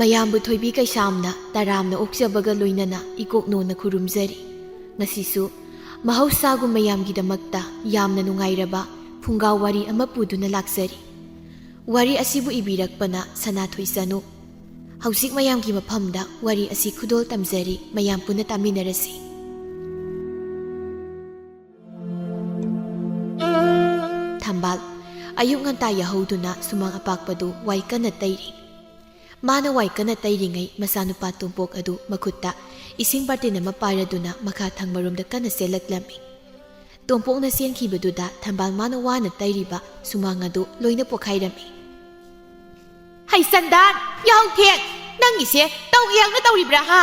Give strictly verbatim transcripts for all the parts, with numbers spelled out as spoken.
ꯃꯌꯥꯝꯕꯨ ꯊꯣꯏꯕꯤ ꯀꯩꯁꯥꯝꯅ ꯇꯔꯥꯝꯅ ꯑꯣꯛꯆꯕꯒ ꯂꯣꯏꯅꯅ ꯏꯀꯣꯛꯅꯣꯅ ꯈꯨꯔꯨꯝꯖꯔꯤ꯫ ꯉꯁꯤꯁꯨ ꯃꯍꯧꯁꯥꯒꯨꯝ ꯃꯌꯥꯝꯒꯤꯗꯃꯛꯇ ꯌꯥꯝꯅ ꯅꯨꯡꯉꯥꯏꯔꯕ ꯐꯨꯡꯒꯥ ꯋꯥꯔꯤ ꯑꯃ ꯄꯨꯗꯨꯅ ꯂꯥꯛꯆꯔꯤ꯫ ꯋꯥꯔꯤ ꯑꯁꯤꯕꯨ ꯏꯕꯤꯔꯛꯄꯅ ꯁꯅꯥꯊꯣꯏ ꯆꯅꯨ꯫ ꯍꯧꯖꯤꯛ ꯃꯌꯥꯝꯒꯤ ꯃꯐꯝꯗ ꯋꯥꯔꯤ ꯑꯁꯤ ꯈꯨꯗꯣꯜ ꯇꯝꯖꯔꯤ, ꯃꯌꯥꯝ ꯄꯨꯟꯅ ꯇꯥꯃꯤꯟꯅꯔꯁꯤ꯫ ꯊꯝꯕꯥꯜ꯫ ꯑꯌꯨꯛ ꯉꯟꯇꯥ ꯌꯥꯍꯧꯗꯨꯅ ꯁꯨꯃꯥꯡ ꯑꯄꯥꯛꯄꯗꯨ ꯋꯥꯏ ꯀꯟꯅ ꯇꯩꯔꯤ꯫ ꯃꯥꯅ ꯋꯥꯏ ꯀꯟꯅ ꯇꯩꯔꯤꯉꯩ ꯃꯆꯥꯅꯨꯄꯥ ꯇꯣꯝꯄꯣꯛ ꯑꯗꯨ ꯃꯈꯨꯠꯇ ꯏꯁꯤꯡ ꯕꯥꯔꯇꯤꯟ ꯑꯃ ꯄꯥꯏꯔꯗꯨꯅ ꯃꯈꯥ ꯊꯪꯕꯔꯣꯝꯗ ꯀꯟꯅ ꯆꯦꯜꯂꯛꯂꯝꯃꯤ꯫ ꯇꯣꯝꯄꯣꯛꯅ ꯆꯦꯟꯈꯤꯕꯗꯨꯗ ꯊꯝꯕꯥꯜ ꯃꯥꯅ ꯋꯥꯅ ꯇꯩꯔꯤꯕ ꯁꯨꯃꯥꯡ ꯑꯗꯨ ꯂꯣꯏꯅ ꯄꯣꯈꯥꯏꯔꯝꯃꯤ꯫ "ꯍꯩ ꯆꯟꯗꯥꯟ, ꯌꯥꯍꯧ ꯊꯦꯡ! ꯅꯪꯒꯤꯁꯦ ꯇꯧ ꯌꯥꯡꯅ ꯇꯧꯔꯤꯕ꯭ꯔꯥ ꯍꯥ?"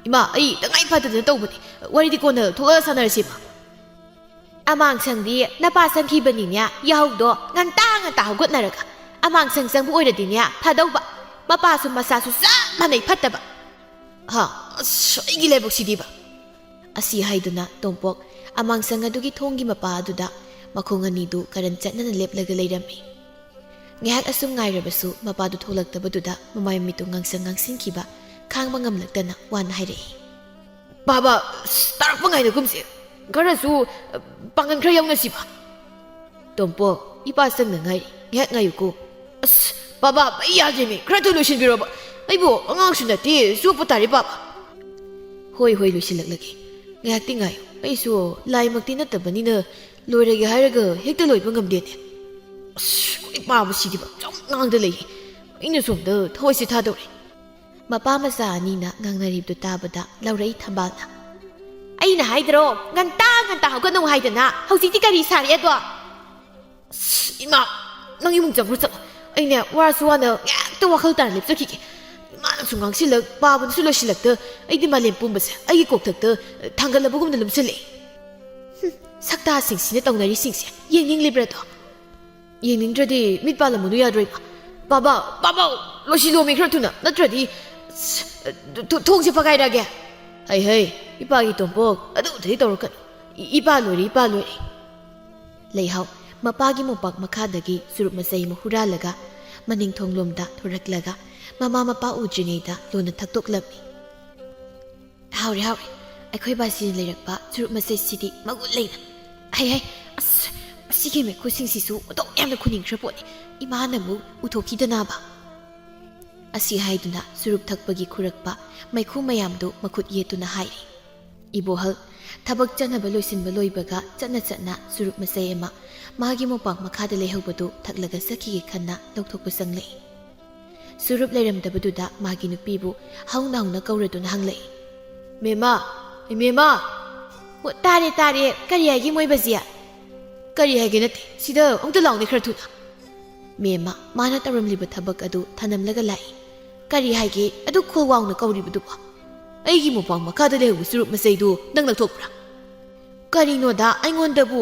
"ꯏꯃꯥ, ꯑꯩ ꯇꯉꯥꯏ ꯐꯗꯗꯅ ꯇꯧꯕꯅꯤ꯫ ꯋꯥꯔꯤꯗꯤ ꯀꯣꯟꯅ ꯊꯣꯛꯂꯒ ꯁꯥꯟꯅꯔꯁꯤ, ꯏꯃꯥ꯫" "ꯑꯃꯥꯡꯁꯪꯗꯤ ꯅꯄꯥ ꯆꯪꯈꯤꯕꯅꯤꯅꯦ, ꯌꯥꯍꯧꯗꯣ ꯉꯟꯇꯥ ꯉꯟꯇꯥ ꯍꯧꯒꯠꯅꯔꯒ꯫ ꯑꯃꯥꯡꯁꯪ ꯆꯪꯕ ꯑꯣꯏꯔꯗꯤꯅꯦ ꯐꯗꯧꯕ, ꯃꯄꯥꯁꯨ ꯃꯆꯥꯁꯨ ꯆꯞ ꯃꯥꯟꯅꯩ ꯐꯠꯇꯕ꯫ ꯍꯥ, ꯑꯁ, ꯑꯩꯒꯤ ꯂꯥꯏꯕꯛꯁꯤꯗꯤꯕ!" ꯑꯁꯤ ꯍꯥꯏꯗꯨꯅ ꯇꯣꯝꯄꯣꯛ ꯑꯃꯥꯡꯁꯪ ꯑꯗꯨꯒꯤ ꯊꯣꯡꯒꯤ ꯃꯄꯥ ꯑꯗꯨꯗ ꯃꯈꯣꯡ ꯑꯅꯤꯗꯨ ꯀꯔꯟ ꯆꯠꯅꯅ ꯂꯦꯞꯂꯒ ꯂꯩꯔꯝꯃꯤ꯫ ꯉꯥꯏꯍꯥꯛ ꯑꯁꯨꯝ ꯉꯥꯏꯔꯕꯁꯨ ꯃꯄꯥꯗꯨ ꯊꯣꯛꯂꯛꯇꯕꯗꯨꯗ ꯃꯃꯥꯏ ꯃꯃꯤꯠꯇꯨ ꯉꯥꯡꯁꯪ ꯉꯥꯡꯁꯤꯟꯈꯤꯕ ꯈꯥꯡꯕ ꯉꯝꯂꯛꯇꯅ ꯋꯥꯅ ꯍꯥꯏꯔꯛꯏ꯫ "ꯕꯥꯕꯥ, ꯑꯁ, ꯇꯥꯔꯛꯄ ꯉꯥꯏꯅꯒꯨꯝꯁꯦ꯫ ꯈꯔꯁꯨ, ꯑ, ꯄꯥꯡꯒꯜ ꯈꯔ ꯌꯥꯎꯅꯁꯤꯕ꯫" "ꯇꯣꯝꯄꯣ, ꯏꯄꯥ ꯆꯪꯅꯉꯥꯏ ꯉꯥꯏꯍꯥꯛ ꯉꯥꯏꯌꯨꯀꯣ꯫" "ꯑꯁ, ꯕꯥꯕꯥ, ꯃꯩ ꯌꯥꯗ꯭ꯔꯦꯃꯤ, ꯈꯔ ꯊꯨꯅ ꯂꯣꯏꯁꯤꯟꯕꯤꯔꯣꯕ꯫ ꯑꯩꯕꯨ ꯑꯉꯥꯡꯁꯨ ꯅꯠꯇꯦ, ꯆꯣꯞꯄ ꯇꯥꯔꯦ, ꯕꯥꯕꯥ꯫" "ꯍꯣꯏ, ꯍꯣꯏ, ꯂꯣꯏꯁꯤꯜꯂꯛꯂꯒꯦ꯫ ꯉꯥꯏꯍꯥꯛꯇꯤ ꯉꯥꯏꯌꯨ꯫ ꯑꯩꯁꯨ ꯂꯥꯏꯃꯛꯇꯤ ꯅꯠꯇꯕꯅꯤꯅ ꯂꯣꯏꯔꯒꯦ ꯍꯥꯏꯔꯒ ꯍꯦꯛꯇ ꯂꯣꯏꯕ ꯉꯝꯗꯦꯅꯦ꯫ ꯑꯁ, ꯑꯩꯈꯣꯏ ꯄꯥꯕꯁꯤꯗꯤꯕ ꯆꯥꯎ ꯉꯥꯡꯗ ꯂꯩꯌꯦ꯫ ꯑꯩꯅ ꯁꯣꯝꯗ ꯊꯋꯥꯏꯁꯦ ꯊꯥꯗꯧꯔꯦ꯫" ꯃꯄꯥ ꯃꯆꯥ ꯑꯅꯤꯅ ꯉꯥꯡꯅꯔꯤꯕꯗꯨ ꯇꯥꯕꯗ ꯂꯥꯎꯔꯛꯏ ꯊꯝꯕꯥꯜꯅ꯫ "ꯑꯩꯅ ꯍꯥꯏꯗ꯭ꯔꯣ, ꯉꯟꯇꯥ ꯉꯟꯇꯥ ꯍꯧꯒꯠꯅꯧ ꯍꯥꯏꯗꯅ, ꯍꯧꯖꯤꯛꯇꯤ ꯀꯔꯤ ꯁꯥꯔꯦ ꯑꯗꯣ?" "ꯑꯁ, ꯏꯃꯥ, ꯅꯪ ꯏꯃꯨꯡ ꯆꯪꯈ꯭ꯔꯣ, ꯆꯠꯂꯣ꯫ ꯑꯩꯅꯦ ꯋꯥꯔꯁꯨ ꯋꯥꯅ ꯉꯥꯏꯍꯥꯛꯇ ꯋꯥꯈꯜ ꯇꯥꯅ ꯂꯦꯞꯆꯈꯤꯒꯦ꯫ ꯏꯃꯥꯅꯁꯨ ꯉꯥꯡꯁꯤꯜꯂꯛ, ꯄꯥꯕꯅꯁꯨ ꯂꯣꯏꯁꯤꯜꯂꯛꯇ, ꯑꯩꯗꯤ ꯃꯥꯂꯦꯝ ꯄꯨꯝꯕꯁꯦ ꯑꯩꯒꯤ ꯀꯣꯛꯊꯛꯇ, ꯑ, ꯊꯥꯡꯒꯠꯂꯕꯒꯨꯝꯅ ꯂꯨꯝꯁꯤꯜꯂꯛꯑꯦ꯫" "ꯍꯨꯝ, ꯁꯛꯇꯥꯁꯤꯡꯁꯤꯅ ꯇꯧꯅꯔꯤꯁꯤꯡꯁꯦ ꯌꯦꯡꯅꯤꯡꯂꯤꯕ꯭ꯔꯥꯗꯣ?" "ꯌꯦꯡꯅꯤꯡꯗ꯭ꯔꯗꯤ ꯃꯤꯠ ꯄꯥꯜꯂꯝꯃꯨꯅꯨ ꯌꯥꯗ꯭ꯔꯣ, ꯏꯃꯥ?" "ꯕꯥꯕꯥ, ꯕꯥꯕꯥ, ꯂꯣꯏꯁꯤꯜꯂꯣꯃꯤ ꯈꯔ ꯊꯨꯅ, ꯅꯠꯇ꯭ꯔꯗꯤ, ꯑꯁ, ꯊꯣ-, ꯊꯣꯡꯁꯦ ꯐꯒꯥꯏꯔꯛꯑꯒꯦ꯫" "ꯍꯩ, ꯍꯩ, ꯏꯄꯥꯒꯤ ꯇꯣꯝꯄꯣꯛ, ꯑꯗꯨꯗꯗꯤ ꯇꯧꯔꯛꯀꯅꯨ꯫ ꯏ-, ꯏꯄꯥ ꯂꯣꯏꯔꯦ, ꯏꯄꯥ ꯂꯣꯏꯔꯦ꯫" ꯂꯩꯍꯥꯎ ꯃꯄꯥꯒꯤ ꯃꯣꯝꯄꯥꯛ ꯃꯈꯥꯗꯒꯤ ꯆꯨꯔꯨꯞ ꯃꯆꯩ ꯑꯃ ꯍꯨꯔꯥꯜꯂꯒ ꯃꯅꯤꯡ ꯊꯣꯡꯂꯣꯝꯗ ꯊꯣꯔꯛꯂꯒ ꯃꯃꯥ ꯃꯄꯥ ꯎꯗ꯭ꯔꯤꯉꯩꯗ ꯂꯣꯟꯅ ꯊꯛꯇꯣꯛꯂꯝꯃꯤ꯫ "ꯍꯥꯎꯔꯦ, ꯍꯥꯎꯔꯦ꯫ ꯑꯩꯈꯣꯏ ꯕꯥꯖꯤꯅ ꯂꯩꯔꯛꯄ ꯆꯨꯔꯨꯞ ꯃꯆꯩꯁꯤꯗꯤ ꯃꯒꯨꯟ ꯂꯩꯅ꯫ ꯍꯩ, ꯍꯩ, ꯑꯁ, ꯃꯁꯤꯒꯤ ꯃꯩꯈꯨꯁꯤꯡꯁꯤꯁꯨ ꯃꯇꯧ ꯌꯥꯝꯅ ꯈꯨꯅꯤꯡꯈ꯭ꯔ ꯄꯣꯠꯅꯤ꯫ ꯏꯃꯥꯅ ꯑꯃꯨꯛ ꯎꯊꯣꯛꯈꯤꯗꯅꯕ꯫" ꯑꯁꯤ ꯍꯥꯏꯗꯨꯅ ꯆꯨꯔꯨꯞ ꯊꯛꯄꯒꯤ ꯈꯨꯔꯛꯄ ꯃꯩꯈꯨ ꯃꯌꯥꯝꯗꯨ ꯃꯈꯨꯠ ꯌꯦꯠꯇꯨꯅ ꯍꯥꯏꯔꯤ꯫ ꯏꯕꯣꯍꯜ ꯊꯕꯛ ꯆꯠꯅꯕ ꯂꯣꯏꯁꯤꯟꯕ ꯂꯣꯏꯕꯒ ꯆꯠꯅ ꯆꯠꯅ ꯆꯨꯔꯨꯞ ꯃꯆꯩ ꯑꯃ ꯃꯥꯒꯤ ꯃꯣꯄꯥꯛ ꯃꯈꯥꯗ ꯂꯩꯍꯧꯕꯗꯨ ꯊꯛꯂꯒ ꯆꯠꯈꯤꯒꯦ ꯈꯟꯅ ꯂꯧꯊꯣꯛꯄ ꯆꯪꯂꯛꯏ꯫ ꯆꯨꯔꯨꯞ ꯂꯩꯔꯝꯗꯕꯗꯨꯗ ꯃꯥꯒꯤ ꯅꯨꯄꯤꯕꯨ ꯍꯧꯅ ꯍꯧꯅ ꯀꯧꯔꯗꯨꯅ ꯍꯪꯂꯛꯏ꯫ "ꯃꯦꯃꯥ, ꯏꯃꯦꯃꯥ!" "ꯑꯣ, ꯇꯥꯔꯦ, ꯇꯥꯔꯦ꯫ ꯀꯔꯤ ꯍꯥꯏꯒꯦ ꯃꯣꯏꯕꯖꯤ?" "ꯀꯔꯤ ꯍꯥꯏꯒꯦ ꯅꯠꯇꯦ꯫ ꯁꯤꯗ ꯑꯃꯨꯛꯇ ꯂꯥꯎꯅꯦ ꯈꯔ ꯊꯨꯅ꯫" ꯃꯦꯃꯥ, ꯃꯥꯅ ꯇꯧꯔꯝꯂꯤꯕ ꯊꯕꯛ ꯑꯗꯨ ꯊꯅꯝꯂꯒ ꯂꯥꯛꯏ꯫ "ꯀꯔꯤ ꯍꯥꯏꯒꯦ? ꯑꯗꯨ ꯈꯣꯜ ꯋꯥꯡꯅ ꯀꯧꯔꯤꯕꯗꯨꯕꯣ?" "ꯑꯩꯒꯤ ꯃꯣꯄꯥꯛ ꯃꯈꯥꯗ ꯂꯩꯍꯧꯕ ꯆꯨꯔꯨꯞ ꯃꯆꯩꯗꯨ ꯅꯪ ꯂꯧꯊꯣꯛꯄ꯭ꯔꯥ?" "ꯀꯔꯤꯅꯣꯗ, ꯑꯩꯉꯣꯟꯗꯕꯨ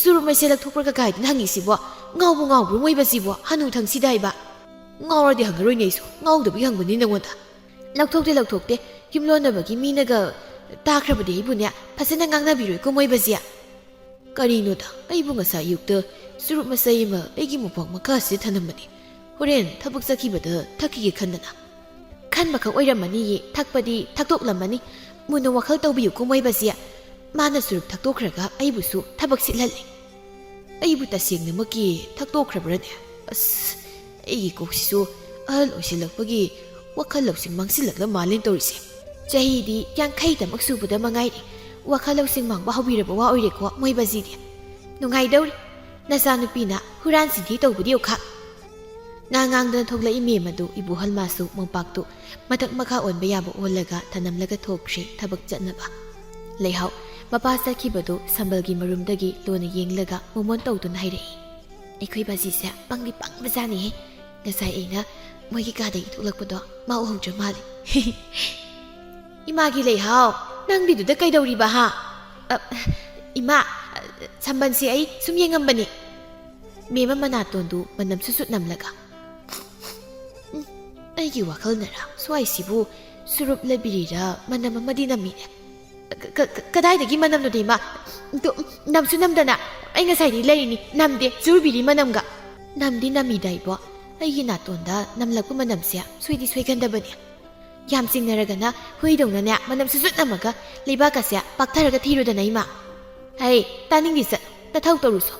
ꯆꯨꯔꯨꯞ ꯃꯆꯩ ꯂꯧꯊꯣꯛꯄ꯭ꯔꯥ ꯀꯥꯏꯗꯅ ꯍꯪꯉꯤꯁꯤꯕꯣ? ꯉꯥꯎꯕ ꯉꯥꯎꯕ꯭ꯔꯣ ꯃꯣꯏꯕꯁꯤꯕꯣ? ꯍꯅꯨ ꯊꯪꯁꯤꯗ ꯍꯥꯏꯕ?" "ꯉꯥꯎꯔꯗꯤ ꯍꯪꯉꯔꯣꯏꯅꯦ ꯑꯩꯁꯨ, ꯉꯥꯎꯗꯕꯒꯤ ꯍꯪꯕꯅꯤ ꯅꯉꯣꯟꯗ꯫" "ꯂꯧꯊꯣꯛꯇꯦ, ꯂꯧꯊꯣꯛꯇꯦ꯫ ꯌꯨꯝꯂꯣꯟꯅꯕꯒꯤ ꯃꯤꯅꯒ ꯇꯥꯈ꯭ꯔꯕꯗꯤ ꯑꯩꯕꯨꯅꯦ ꯐꯖꯅ ꯉꯥꯡꯅꯕꯤꯔꯣꯏꯀꯣ ꯃꯣꯏꯕꯁꯤ꯫" "ꯀꯔꯤꯅꯣꯗ, ꯑꯩꯕꯨ ꯉꯁꯥꯏ ꯑꯌꯨꯛꯇ ꯆꯨꯔꯨꯞ ꯃꯆꯩ ꯑꯃ ꯑꯩꯒꯤ ꯃꯣꯄꯥꯛ ꯃꯈꯥꯁꯤꯗ ꯊꯅꯝꯕꯅꯤ꯫ ꯍꯣꯔꯦꯟ ꯊꯕꯛ ꯆꯠꯈꯤꯕꯗ ꯊꯛꯈꯤꯒꯦ ꯈꯟꯗꯅ꯫" "ꯈꯟꯕꯈꯛ ꯑꯣꯏꯔꯝꯃꯅꯤꯌꯦ, ꯊꯛꯄꯗꯤ ꯊꯛꯇꯣꯛꯂꯝꯃꯅꯤ꯫ ꯃꯨꯟꯅ ꯋꯥꯈꯜ ꯇꯧꯕꯤꯌꯨꯀꯣ ꯃꯣꯏꯕꯁꯤ꯫ ꯃꯥꯅ ꯆꯨꯔꯨꯞ ꯊꯛꯇꯣꯛꯈ꯭ꯔꯒ ꯑꯩꯕꯨꯁꯨ ꯊꯕꯛ ꯁꯤꯠꯍꯜꯂꯦ꯫ ꯑꯩꯕꯨ ꯇꯁꯦꯡꯅꯃꯛꯀꯤ ꯊꯛꯇꯣꯛꯈ꯭ꯔꯕ꯭ꯔꯅꯦ? ꯑꯁ, ꯑꯩꯒꯤ ꯀꯣꯛꯁꯤꯁꯨ ꯑꯍꯜ ꯑꯣꯏꯁꯤꯜꯂꯛꯄꯒꯤ ꯋꯥꯈꯜ ꯂꯧꯁꯤꯡ ꯃꯥꯡꯁꯤꯜꯂꯛꯂ ꯃꯥꯜꯂꯦꯅ ꯇꯧꯔꯤꯁꯦ꯫ ꯆꯍꯤꯗꯤ ꯌꯥꯡꯈꯩꯗꯃꯛ ꯁꯨꯕꯗ ꯃꯉꯥꯏꯔꯦ꯫ ꯋꯥꯈꯜ ꯂꯧꯁꯤꯡ ꯃꯥꯡꯕ ꯍꯧꯕꯤꯔꯕ ꯋꯥ ꯑꯣꯏꯔꯦꯀꯣ ꯃꯣꯏꯕꯖꯤꯗꯤ꯫ ꯅꯨꯡꯉꯥꯏꯗꯧꯔꯤ꯫ ꯅꯆꯥꯅꯨꯄꯤꯅ ꯍꯨꯔꯥꯟ ꯆꯤꯟꯊꯤ ꯇꯧꯕꯗꯤ ꯎꯈꯥ꯫" ꯉꯥꯡ ꯉꯥꯡꯗꯅ ꯊꯣꯛꯂꯛꯏ ꯃꯦꯝ ꯑꯗꯨ ꯏꯕꯣꯍꯜ ꯃꯥꯁꯨ ꯃꯣꯝꯄꯥꯛꯇꯨ ꯃꯊꯛ ꯃꯈꯥ ꯑꯣꯟꯕ ꯌꯥꯕ ꯑꯣꯜꯂꯒ ꯊꯅꯝꯂꯒ ꯊꯣꯛꯈ꯭ꯔꯦ ꯊꯕꯛ ꯆꯠꯅꯕ꯫ ꯂꯩꯍꯥꯎ ꯃꯄꯥ ꯆꯠꯈꯤꯕꯗꯨ ꯁꯝꯕꯜꯒꯤ ꯃꯔꯨꯝꯗꯒꯤ ꯂꯣꯟꯅ ꯌꯦꯡꯂꯒ ꯃꯣꯃꯣꯟ ꯇꯧꯗꯨꯅ ꯍꯥꯏꯔꯛꯏ꯫ "ꯑꯩꯈꯣꯏ ꯕꯥꯖꯤꯁꯦ ꯄꯪꯗꯤ ꯄꯪꯕꯖꯥꯠꯅꯤꯍꯦ꯫ ꯉꯁꯥꯏ ꯑꯩꯅ ꯃꯣꯏꯒꯤ ꯀꯥꯗꯒꯤ ꯊꯣꯛꯂꯛꯄꯗꯣ ꯃꯥ ꯎꯍꯧꯗ꯭ꯔ ꯃꯥꯜꯂꯦ꯫" "ꯏꯃꯥꯒꯤ ꯂꯩꯍꯥꯎ, ꯅꯪꯗꯤ ꯑꯗꯨꯗ ꯀꯩꯗꯧꯔꯤꯕ ꯍꯥ?" "ꯑ, ꯏꯃꯥ, ꯁꯝꯕꯜꯁꯦ ꯑꯩ ꯁꯨꯝ ꯌꯦꯡꯉꯝꯕꯅꯤ꯫" ꯃꯦꯝ ꯑꯃ ꯅꯥꯇꯣꯟꯗꯨ ꯃꯅꯝ ꯁꯨꯠ ꯁꯨꯠ ꯅꯝꯂꯒ, "ꯎꯝ, ꯑꯩꯒꯤ ꯋꯥꯈꯜꯅꯔ ꯁ꯭ꯋꯥꯏꯁꯤꯕꯨ ꯁꯨꯔꯨꯞꯂ ꯕꯤꯔꯤꯔ ꯃꯅꯝ ꯑꯃꯗꯤ ꯅꯝꯃꯤꯅꯦ꯫ ꯀ-, ꯀ-, ꯀ-, ꯀꯗꯥꯏꯗꯒꯤ ꯃꯅꯝꯅꯣꯗ ꯏꯃꯥ? ꯑꯗꯨ, ꯎꯝ, ꯅꯝꯁꯨ ꯅꯝꯗꯅ ꯑꯩ ꯉꯁꯥꯏꯗꯤ ꯂꯩꯔꯤꯅꯤ, ꯅꯝꯗꯦ ꯆꯨꯔꯨꯞ ꯕꯤꯔꯤ ꯃꯅꯝꯒ꯫" "ꯅꯝꯗꯤ ꯅꯝꯃꯤꯗ ꯏꯕꯣ, ꯑꯩꯒꯤ ꯅꯥꯇꯣꯟꯗ ꯅꯝꯂꯛꯄ ꯃꯅꯝꯁꯦ ꯁꯣꯏꯗꯤ ꯁꯣꯏꯒꯟꯗꯕꯅꯤ꯫ ꯌꯥꯝ ꯆꯤꯡꯅꯔꯒꯅ ꯍꯨꯏꯗꯧꯅꯅꯦ ꯃꯅꯝ ꯁꯨꯖꯨꯠ ꯅꯝꯃꯒ ꯂꯩꯕꯥꯛꯀꯁꯦ ꯄꯥꯛꯊꯔꯒ ꯊꯤꯔꯨꯗꯅ ꯏꯃꯥ꯫ ꯍꯩ, ꯇꯥꯅꯤꯡꯗꯦ, ꯆꯠꯂꯨ, ꯅꯊꯧ ꯇꯧꯔꯨꯁꯣ꯫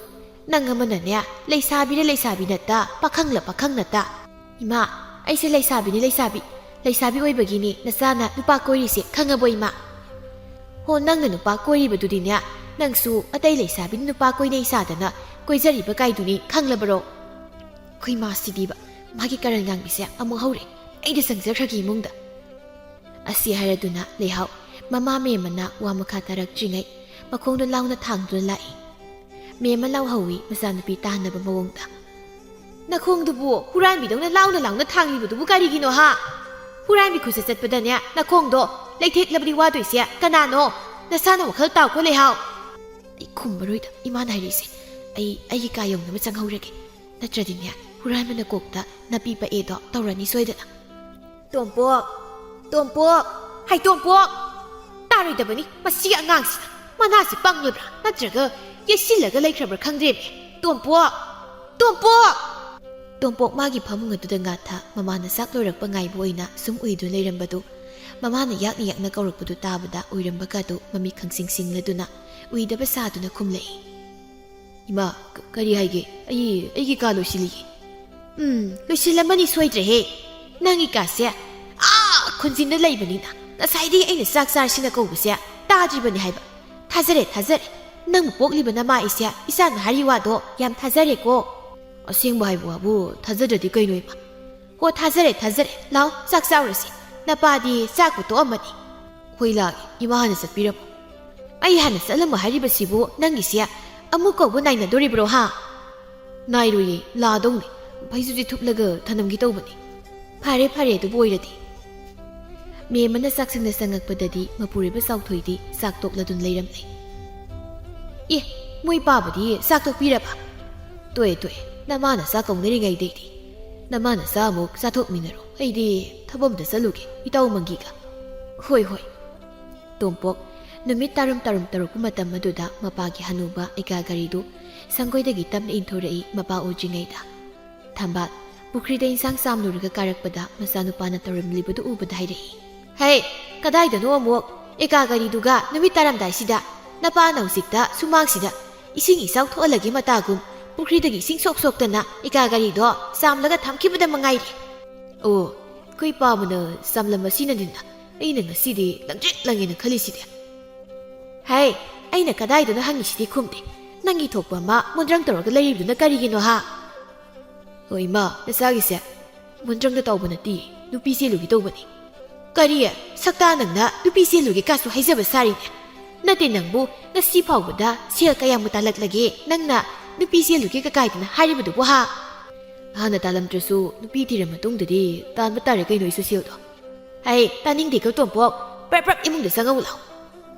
ꯅꯪ ꯑꯃꯅꯅꯦ ꯂꯩꯁꯥꯕꯤꯔ ꯂꯩꯁꯥꯕꯤ ꯅꯠꯇ, ꯄꯥꯈꯪꯂ ꯄꯥꯈꯪ ꯅꯠꯇ꯫ ꯏꯃꯥ, ꯑꯩꯁꯦ ꯂꯩꯁꯥꯕꯤꯅꯤ ꯂꯩꯁꯥꯕꯤ꯫ ꯂꯩꯁꯥꯕꯤ ꯑꯣꯏꯕꯒꯤꯅꯤ ꯅꯆꯥꯅ ꯅꯨꯄꯥ ꯀꯣꯏꯔꯤꯁꯦ, ꯈꯪꯉꯕꯣ ꯏꯃꯥ? ꯍꯣ, ꯅꯪꯅ ꯅꯨꯄꯥ ꯀꯣꯏꯔꯤꯕꯗꯨꯗꯤꯅꯦ, ꯅꯪꯁꯨ ꯑꯇꯩ ꯂꯩꯁꯥꯕꯤꯅ ꯅꯨꯄꯥ ꯀꯣꯏꯅꯩ ꯁꯥꯗꯅ ꯀꯣꯏꯖꯔꯤꯕ ꯀꯥꯏꯗꯨꯅꯤ, ꯈꯪꯂꯕꯔꯣ? ꯑꯩꯈꯣꯏ ꯃꯥꯁꯤꯗꯤꯕ, ꯃꯥꯒꯤ ꯀꯔꯟ ꯉꯥꯡꯕꯤꯁꯦ ꯑꯃꯨꯛ ꯍꯧꯔꯦ꯫ ꯑꯩꯗ ꯆꯪꯖꯈ꯭ꯔꯒꯦ ꯏꯃꯨꯡꯗ꯫ ꯑꯁꯤ ꯍꯥꯏꯔꯗꯨꯅ ꯂꯩꯍꯥꯎ ꯃꯃꯥ ꯃꯦꯝꯃꯅ ꯋꯥ ꯃꯈꯥ ꯇꯥꯔꯛꯇ꯭ꯔꯤꯉꯩ ꯃꯈꯣꯡꯗꯣ ꯂꯥꯎꯅ ꯊꯥꯡꯗꯨꯅ ꯂꯥꯛꯏ꯫ ꯃꯦꯝꯃ ꯂꯥꯎꯍꯧꯋꯤ ꯃꯆꯥꯅꯨꯄꯤ ꯇꯥꯍꯟꯅꯕ ꯃꯑꯣꯡꯗ꯫ "ꯅꯈꯣꯡꯗꯨꯕꯨ ꯍꯨꯔꯥꯟꯕꯤꯗꯧꯅ ꯂꯥꯎꯅ ꯂꯥꯎꯅ ꯊꯥꯡꯂꯤꯕꯗꯨꯕꯨ ꯀꯔꯤꯒꯤꯅꯣ ꯍꯥ? ꯍꯨꯔꯥꯟꯕꯤ ꯈꯨꯠꯆꯠ ꯆꯠꯄꯗꯅꯦ ꯅꯈꯣꯡꯗꯣ ꯂꯩꯊꯦꯛꯂꯕꯗꯤ ꯋꯥꯗꯣꯏꯁꯦ ꯀꯅꯥꯅꯣ? ꯅꯁꯥꯅ ꯋꯥꯈꯜ ꯇꯥꯎꯀꯣ ꯂꯩꯍꯥꯎ!" ꯑꯩ ꯈꯨꯝꯃꯔꯣꯏꯗ ꯏꯃꯥꯅ ꯍꯥꯏꯔꯤꯁꯦ꯫ ꯑꯩ ꯑꯩꯒꯤ ꯀꯥ ꯌꯧꯅꯕ ꯆꯪꯍꯧꯔꯒꯦ꯫ ꯅꯠꯇ꯭ꯔꯗꯤꯅꯦ, ꯍꯨꯔꯥꯟꯕꯅ ꯀꯣꯛꯇ ꯅꯥꯄꯤ ꯄꯛꯑꯦꯗꯣ ꯇꯧꯔꯅꯤ ꯁꯣꯏꯗꯅ꯫ "ꯇꯣꯝꯄꯣꯛ! ꯇꯣꯝꯄꯣꯛ! ꯍꯥꯏ ꯇꯣꯝꯄꯣꯛ!" ꯇꯥꯔꯣꯏꯗꯕꯅꯤ ꯃꯁꯤꯒꯤ ꯑꯉꯥꯡꯁꯤꯅ꯫ ꯃꯅꯥꯁꯤ ꯄꯪꯂꯕ꯭ꯔꯥ ꯅꯠꯇ꯭ꯔꯒ ꯌꯦꯠꯁꯤꯜꯂꯒ ꯂꯩꯈ꯭ꯔꯕ꯭ꯔꯥ ꯈꯪꯗ꯭ꯔꯦꯃꯦ꯫ "ꯇꯣꯝꯄꯣꯛ! ꯇꯣꯝꯄꯣꯛ!" ꯇꯣꯝꯄꯣꯛ ꯃꯥꯒꯤ ꯐꯃꯨꯡ ꯑꯗꯨꯗ ꯉꯥꯊ ꯃꯃꯥꯅ ꯆꯥꯛ ꯂꯣꯏꯔꯛꯄ ꯉꯥꯏꯕ ꯑꯣꯏꯅ ꯁꯨꯝ ꯎꯏꯗꯨꯅ ꯂꯩꯔꯝꯕꯗꯨ ꯃꯃꯥꯅ ꯌꯥꯛꯅ ꯌꯥꯛꯅ ꯀꯧꯔꯛꯄꯗꯨ ꯇꯥꯕꯗ ꯎꯏꯔꯝꯕꯒꯗꯨ ꯃꯃꯤꯠ ꯈꯪꯁꯤꯡ ꯁꯤꯡꯂꯗꯨꯅ ꯎꯏꯗꯕ ꯁꯥꯗꯨꯅ ꯈꯨꯝꯂꯛꯏ꯫ "ꯏꯃꯥ, ꯀ-, ꯀꯔꯤ ꯍꯥꯏꯒꯦ? ꯑꯩ, ꯑꯩꯒꯤ ꯀꯥ ꯂꯣꯏꯁꯤꯜꯂꯤꯒꯦ꯫" "ꯎꯝ, ꯂꯣꯏꯁꯤꯜꯂꯝꯃꯅꯤ ꯁꯣꯏꯗ꯭ꯔꯦꯍꯦ꯫ ꯅꯪꯒꯤ ꯀꯥꯁꯦ ꯑꯥ ꯈꯨꯟꯖꯤꯟꯗ ꯂꯩꯕꯅꯤꯅ ꯉꯁꯥꯏꯗꯒꯤ ꯑꯩꯅ ꯆꯥꯛ ꯆꯥꯔꯁꯤꯅ ꯀꯧꯕꯁꯦ ꯇꯥꯗ꯭ꯔꯤꯕꯅꯤ ꯍꯥꯏꯕ꯫ ꯊꯥꯖꯔꯦ, ꯊꯥꯖꯔꯦ꯫ ꯅꯪꯕꯨ ꯄꯣꯛꯂꯤꯕ ꯅꯃꯥ ꯑꯩꯁꯦ ꯏꯆꯥꯅ ꯍꯥꯏꯔꯤ ꯋꯥꯗꯣ ꯌꯥꯝ ꯊꯥꯖꯔꯦꯀꯣ꯫" "ꯑꯁꯦꯡꯕ ꯍꯥꯏꯕ ꯋꯥꯕꯨ ꯊꯥꯖꯗ꯭ꯔꯗꯤ ꯀꯩꯅꯣ ꯏꯃꯥ?" "ꯍꯣ, ꯊꯥꯖꯔꯦ, ꯊꯥꯖꯔꯦ꯫ ꯂꯥꯎ, ꯆꯥꯛ ꯆꯥꯎꯔꯁꯤ꯫ ꯅꯄꯥꯗꯤ ꯆꯥꯛꯄꯨ ꯇꯣꯛꯑꯝꯃꯅꯤ꯫" "ꯍꯣꯏ, ꯂꯥꯛꯑꯒꯦ꯫ ꯏꯃꯥ ꯍꯥꯟꯅ ꯆꯠꯄꯤꯔꯝꯃꯣ꯫" "ꯑꯩ ꯍꯥꯟꯅ ꯆꯠꯂꯝꯃꯣ ꯍꯥꯏꯔꯤꯕꯁꯤꯕꯨ ꯅꯪꯒꯤꯁꯦ ꯑꯃꯨꯛ ꯀꯧꯕ ꯅꯥꯏꯅꯗꯣꯔꯤꯕ꯭ꯔꯣ ꯍꯥ?" "ꯅꯥꯏꯔꯣꯏꯌꯦ, ꯂꯥꯗꯧꯅꯤ꯫ ꯐꯩꯖꯨꯞꯁꯤ ꯊꯨꯞꯂꯒ ꯊꯅꯝꯒꯦ ꯇꯧꯕꯅꯤ꯫" "ꯐꯔꯦ, ꯐꯔꯦ, ꯑꯗꯨꯕꯨ ꯑꯣꯏꯔꯗꯤ꯫" ꯃꯦꯝꯃꯅ ꯆꯥꯛꯁꯪꯗ ꯆꯪꯉꯛꯄꯗꯗꯤ ꯃꯄꯨꯔꯣꯏꯕ ꯆꯥꯎꯊꯣꯏꯗꯤ ꯆꯥꯛ ꯇꯣꯛꯂꯗꯨꯅ ꯂꯩꯔꯝꯂꯦ꯫ "ꯑꯦ, ꯃꯣꯏ ꯄꯥꯕꯗꯤ ꯆꯥꯛ ꯇꯣꯛꯄꯤꯔꯕ?" "ꯇꯣꯛꯑꯦ, ꯇꯣꯛꯑꯦ꯫ ꯅꯃꯥꯅ ꯆꯥꯛ ꯀꯧꯅꯔꯤꯉꯩꯗꯩꯗꯤ꯫ ꯅꯃꯥꯅ ꯆꯥꯛ ꯑꯃꯨꯛ ꯆꯥꯊꯣꯛꯃꯤꯟꯅꯔꯣ꯫ ꯑꯩꯗꯤ ꯊꯕꯛ ꯑꯝꯇ ꯆꯠꯂꯨꯒꯦ, ꯏꯇꯥꯎ ꯃꯪꯒꯤꯒ꯫" "ꯍꯣꯏ, ꯍꯣꯏ꯫" ꯇꯣꯝꯄꯣꯛ ꯅꯨꯃꯤꯠ ꯇꯥꯔꯨꯝ ꯇꯥꯔꯨꯝ ꯇꯧꯔꯛꯄ ꯃꯇꯝ ꯑꯗꯨꯗ ꯃꯄꯥꯒꯤ ꯍꯅꯨꯕ ꯑꯦꯀꯥ ꯒꯥꯔꯤꯗꯨ ꯁꯪꯒꯣꯏꯗꯒꯤ ꯇꯞꯅ ꯏꯟꯊꯣꯔꯛꯏ ꯃꯄꯥ ꯎꯗ꯭ꯔꯤꯉꯩꯗ꯫ ꯊꯝꯕꯥꯜ ꯄꯨꯈ꯭ꯔꯤꯗ ꯏꯟꯁꯥꯡ ꯆꯥꯝꯂꯨꯔꯒ ꯀꯥꯔꯛꯄꯗ ꯃꯆꯥꯅꯨꯄꯥꯅ ꯇꯧꯔꯝꯂꯤꯕꯗꯨ ꯎꯕꯗ ꯍꯥꯏꯔꯛꯏ, "ꯍꯦ, ꯀꯗꯥꯏꯗꯅꯣ ꯑꯃꯨꯛ? ꯑꯦꯀꯥ ꯒꯥꯔꯤꯗꯨꯒ ꯅꯨꯃꯤꯠ ꯇꯥꯔꯝꯗꯥꯏꯁꯤꯗ? ꯅꯄꯥꯅ ꯍꯧꯖꯤꯛꯇ ꯁꯨꯃꯥꯡꯁꯤꯗ ꯏꯁꯤꯡ ꯏꯆꯥꯎ ꯊꯣꯛꯍꯜꯂꯒꯦ ꯃꯇꯥꯒꯨꯝ ꯄꯨꯈ꯭ꯔꯤꯗꯒꯤ ꯏꯁꯤꯡ ꯁꯣꯛ ꯁꯣꯛꯇꯅ ꯑꯦꯀꯥ ꯒꯥꯔꯤꯗꯣ ꯆꯥꯝꯂꯒ ꯊꯝꯈꯤꯕꯗ ꯃꯉꯥꯏꯔꯦ꯫ ꯑꯣ, ꯑꯩꯈꯣꯏ ꯄꯥꯕꯅ ꯆꯥꯝꯂꯝ ꯑꯁꯤꯅꯅꯤꯅ ꯑꯩꯅ ꯉꯁꯤꯗꯤ ꯂꯪꯇ꯭ꯔꯤꯛ ꯂꯪꯉꯦꯅ ꯈꯜꯂꯤꯁꯤꯗꯤ꯫ ꯍꯦ, ꯑꯩꯅ ꯀꯗꯥꯏꯗꯅꯣ ꯍꯪꯉꯤꯁꯤꯗꯤ ꯈꯨꯝꯗꯦ꯫ ꯅꯪꯒꯤ ꯊꯣꯛꯄ ꯑꯃ ꯃꯨꯟꯗ꯭ꯔꯪ ꯇꯧꯔꯒ ꯂꯩꯔꯤꯕꯗꯨꯅ ꯀꯔꯤꯒꯤꯅꯣ ꯍꯥ?" "ꯍꯣ ꯏꯃꯥ, ꯅꯆꯥꯒꯤꯁꯦ ꯃꯨꯟꯗ꯭ꯔꯪꯗ ꯇꯧꯕ ꯅꯠꯇꯦ, ꯅꯨꯄꯤ ꯆꯦꯜꯂꯨꯒꯦ ꯇꯧꯕꯅꯤ꯫" "ꯀꯔꯤ? ꯁꯛꯇꯥ ꯅꯪꯅ ꯅꯨꯄꯤ ꯆꯦꯜꯂꯨꯒꯦ ꯀꯥꯁꯨ ꯍꯥꯏꯖꯕ ꯁꯥꯔꯤꯅꯦ꯫ ꯅꯠꯇꯦ ꯅꯪꯕꯨ ꯉꯁꯤ ꯐꯥꯎꯕꯗ ꯁꯦꯜ ꯀꯌꯥꯝ ꯇꯥꯜꯂꯛꯂꯒꯦ ꯅꯪꯅ ꯅꯨꯄꯤ ꯆꯦꯜꯂꯨꯒꯦ ꯀꯀꯥꯏꯗꯅ ꯍꯥꯏꯔꯤꯕꯗꯨꯕꯨ ꯍꯥ?" "ꯍꯥꯟꯅ ꯇꯥꯜꯂꯝꯗ꯭ꯔꯁꯨ ꯅꯨꯄꯤ ꯊꯤꯔ ꯃꯇꯨꯡꯗꯗꯤ ꯇꯥꯟꯕ ꯇꯥꯔꯦ ꯀꯩꯅꯣ ꯑꯩꯁꯨ ꯁꯦꯜꯗꯣ꯫" "ꯍꯩ, ꯇꯥꯅꯤꯡꯗꯦꯀꯣ ꯇꯣꯝꯄꯣꯛ, ꯄ꯭ꯔꯞ ꯄ꯭ꯔꯞ ꯏꯃꯨꯡꯗ ꯆꯪꯉꯛꯎ ꯂꯥꯎ꯫"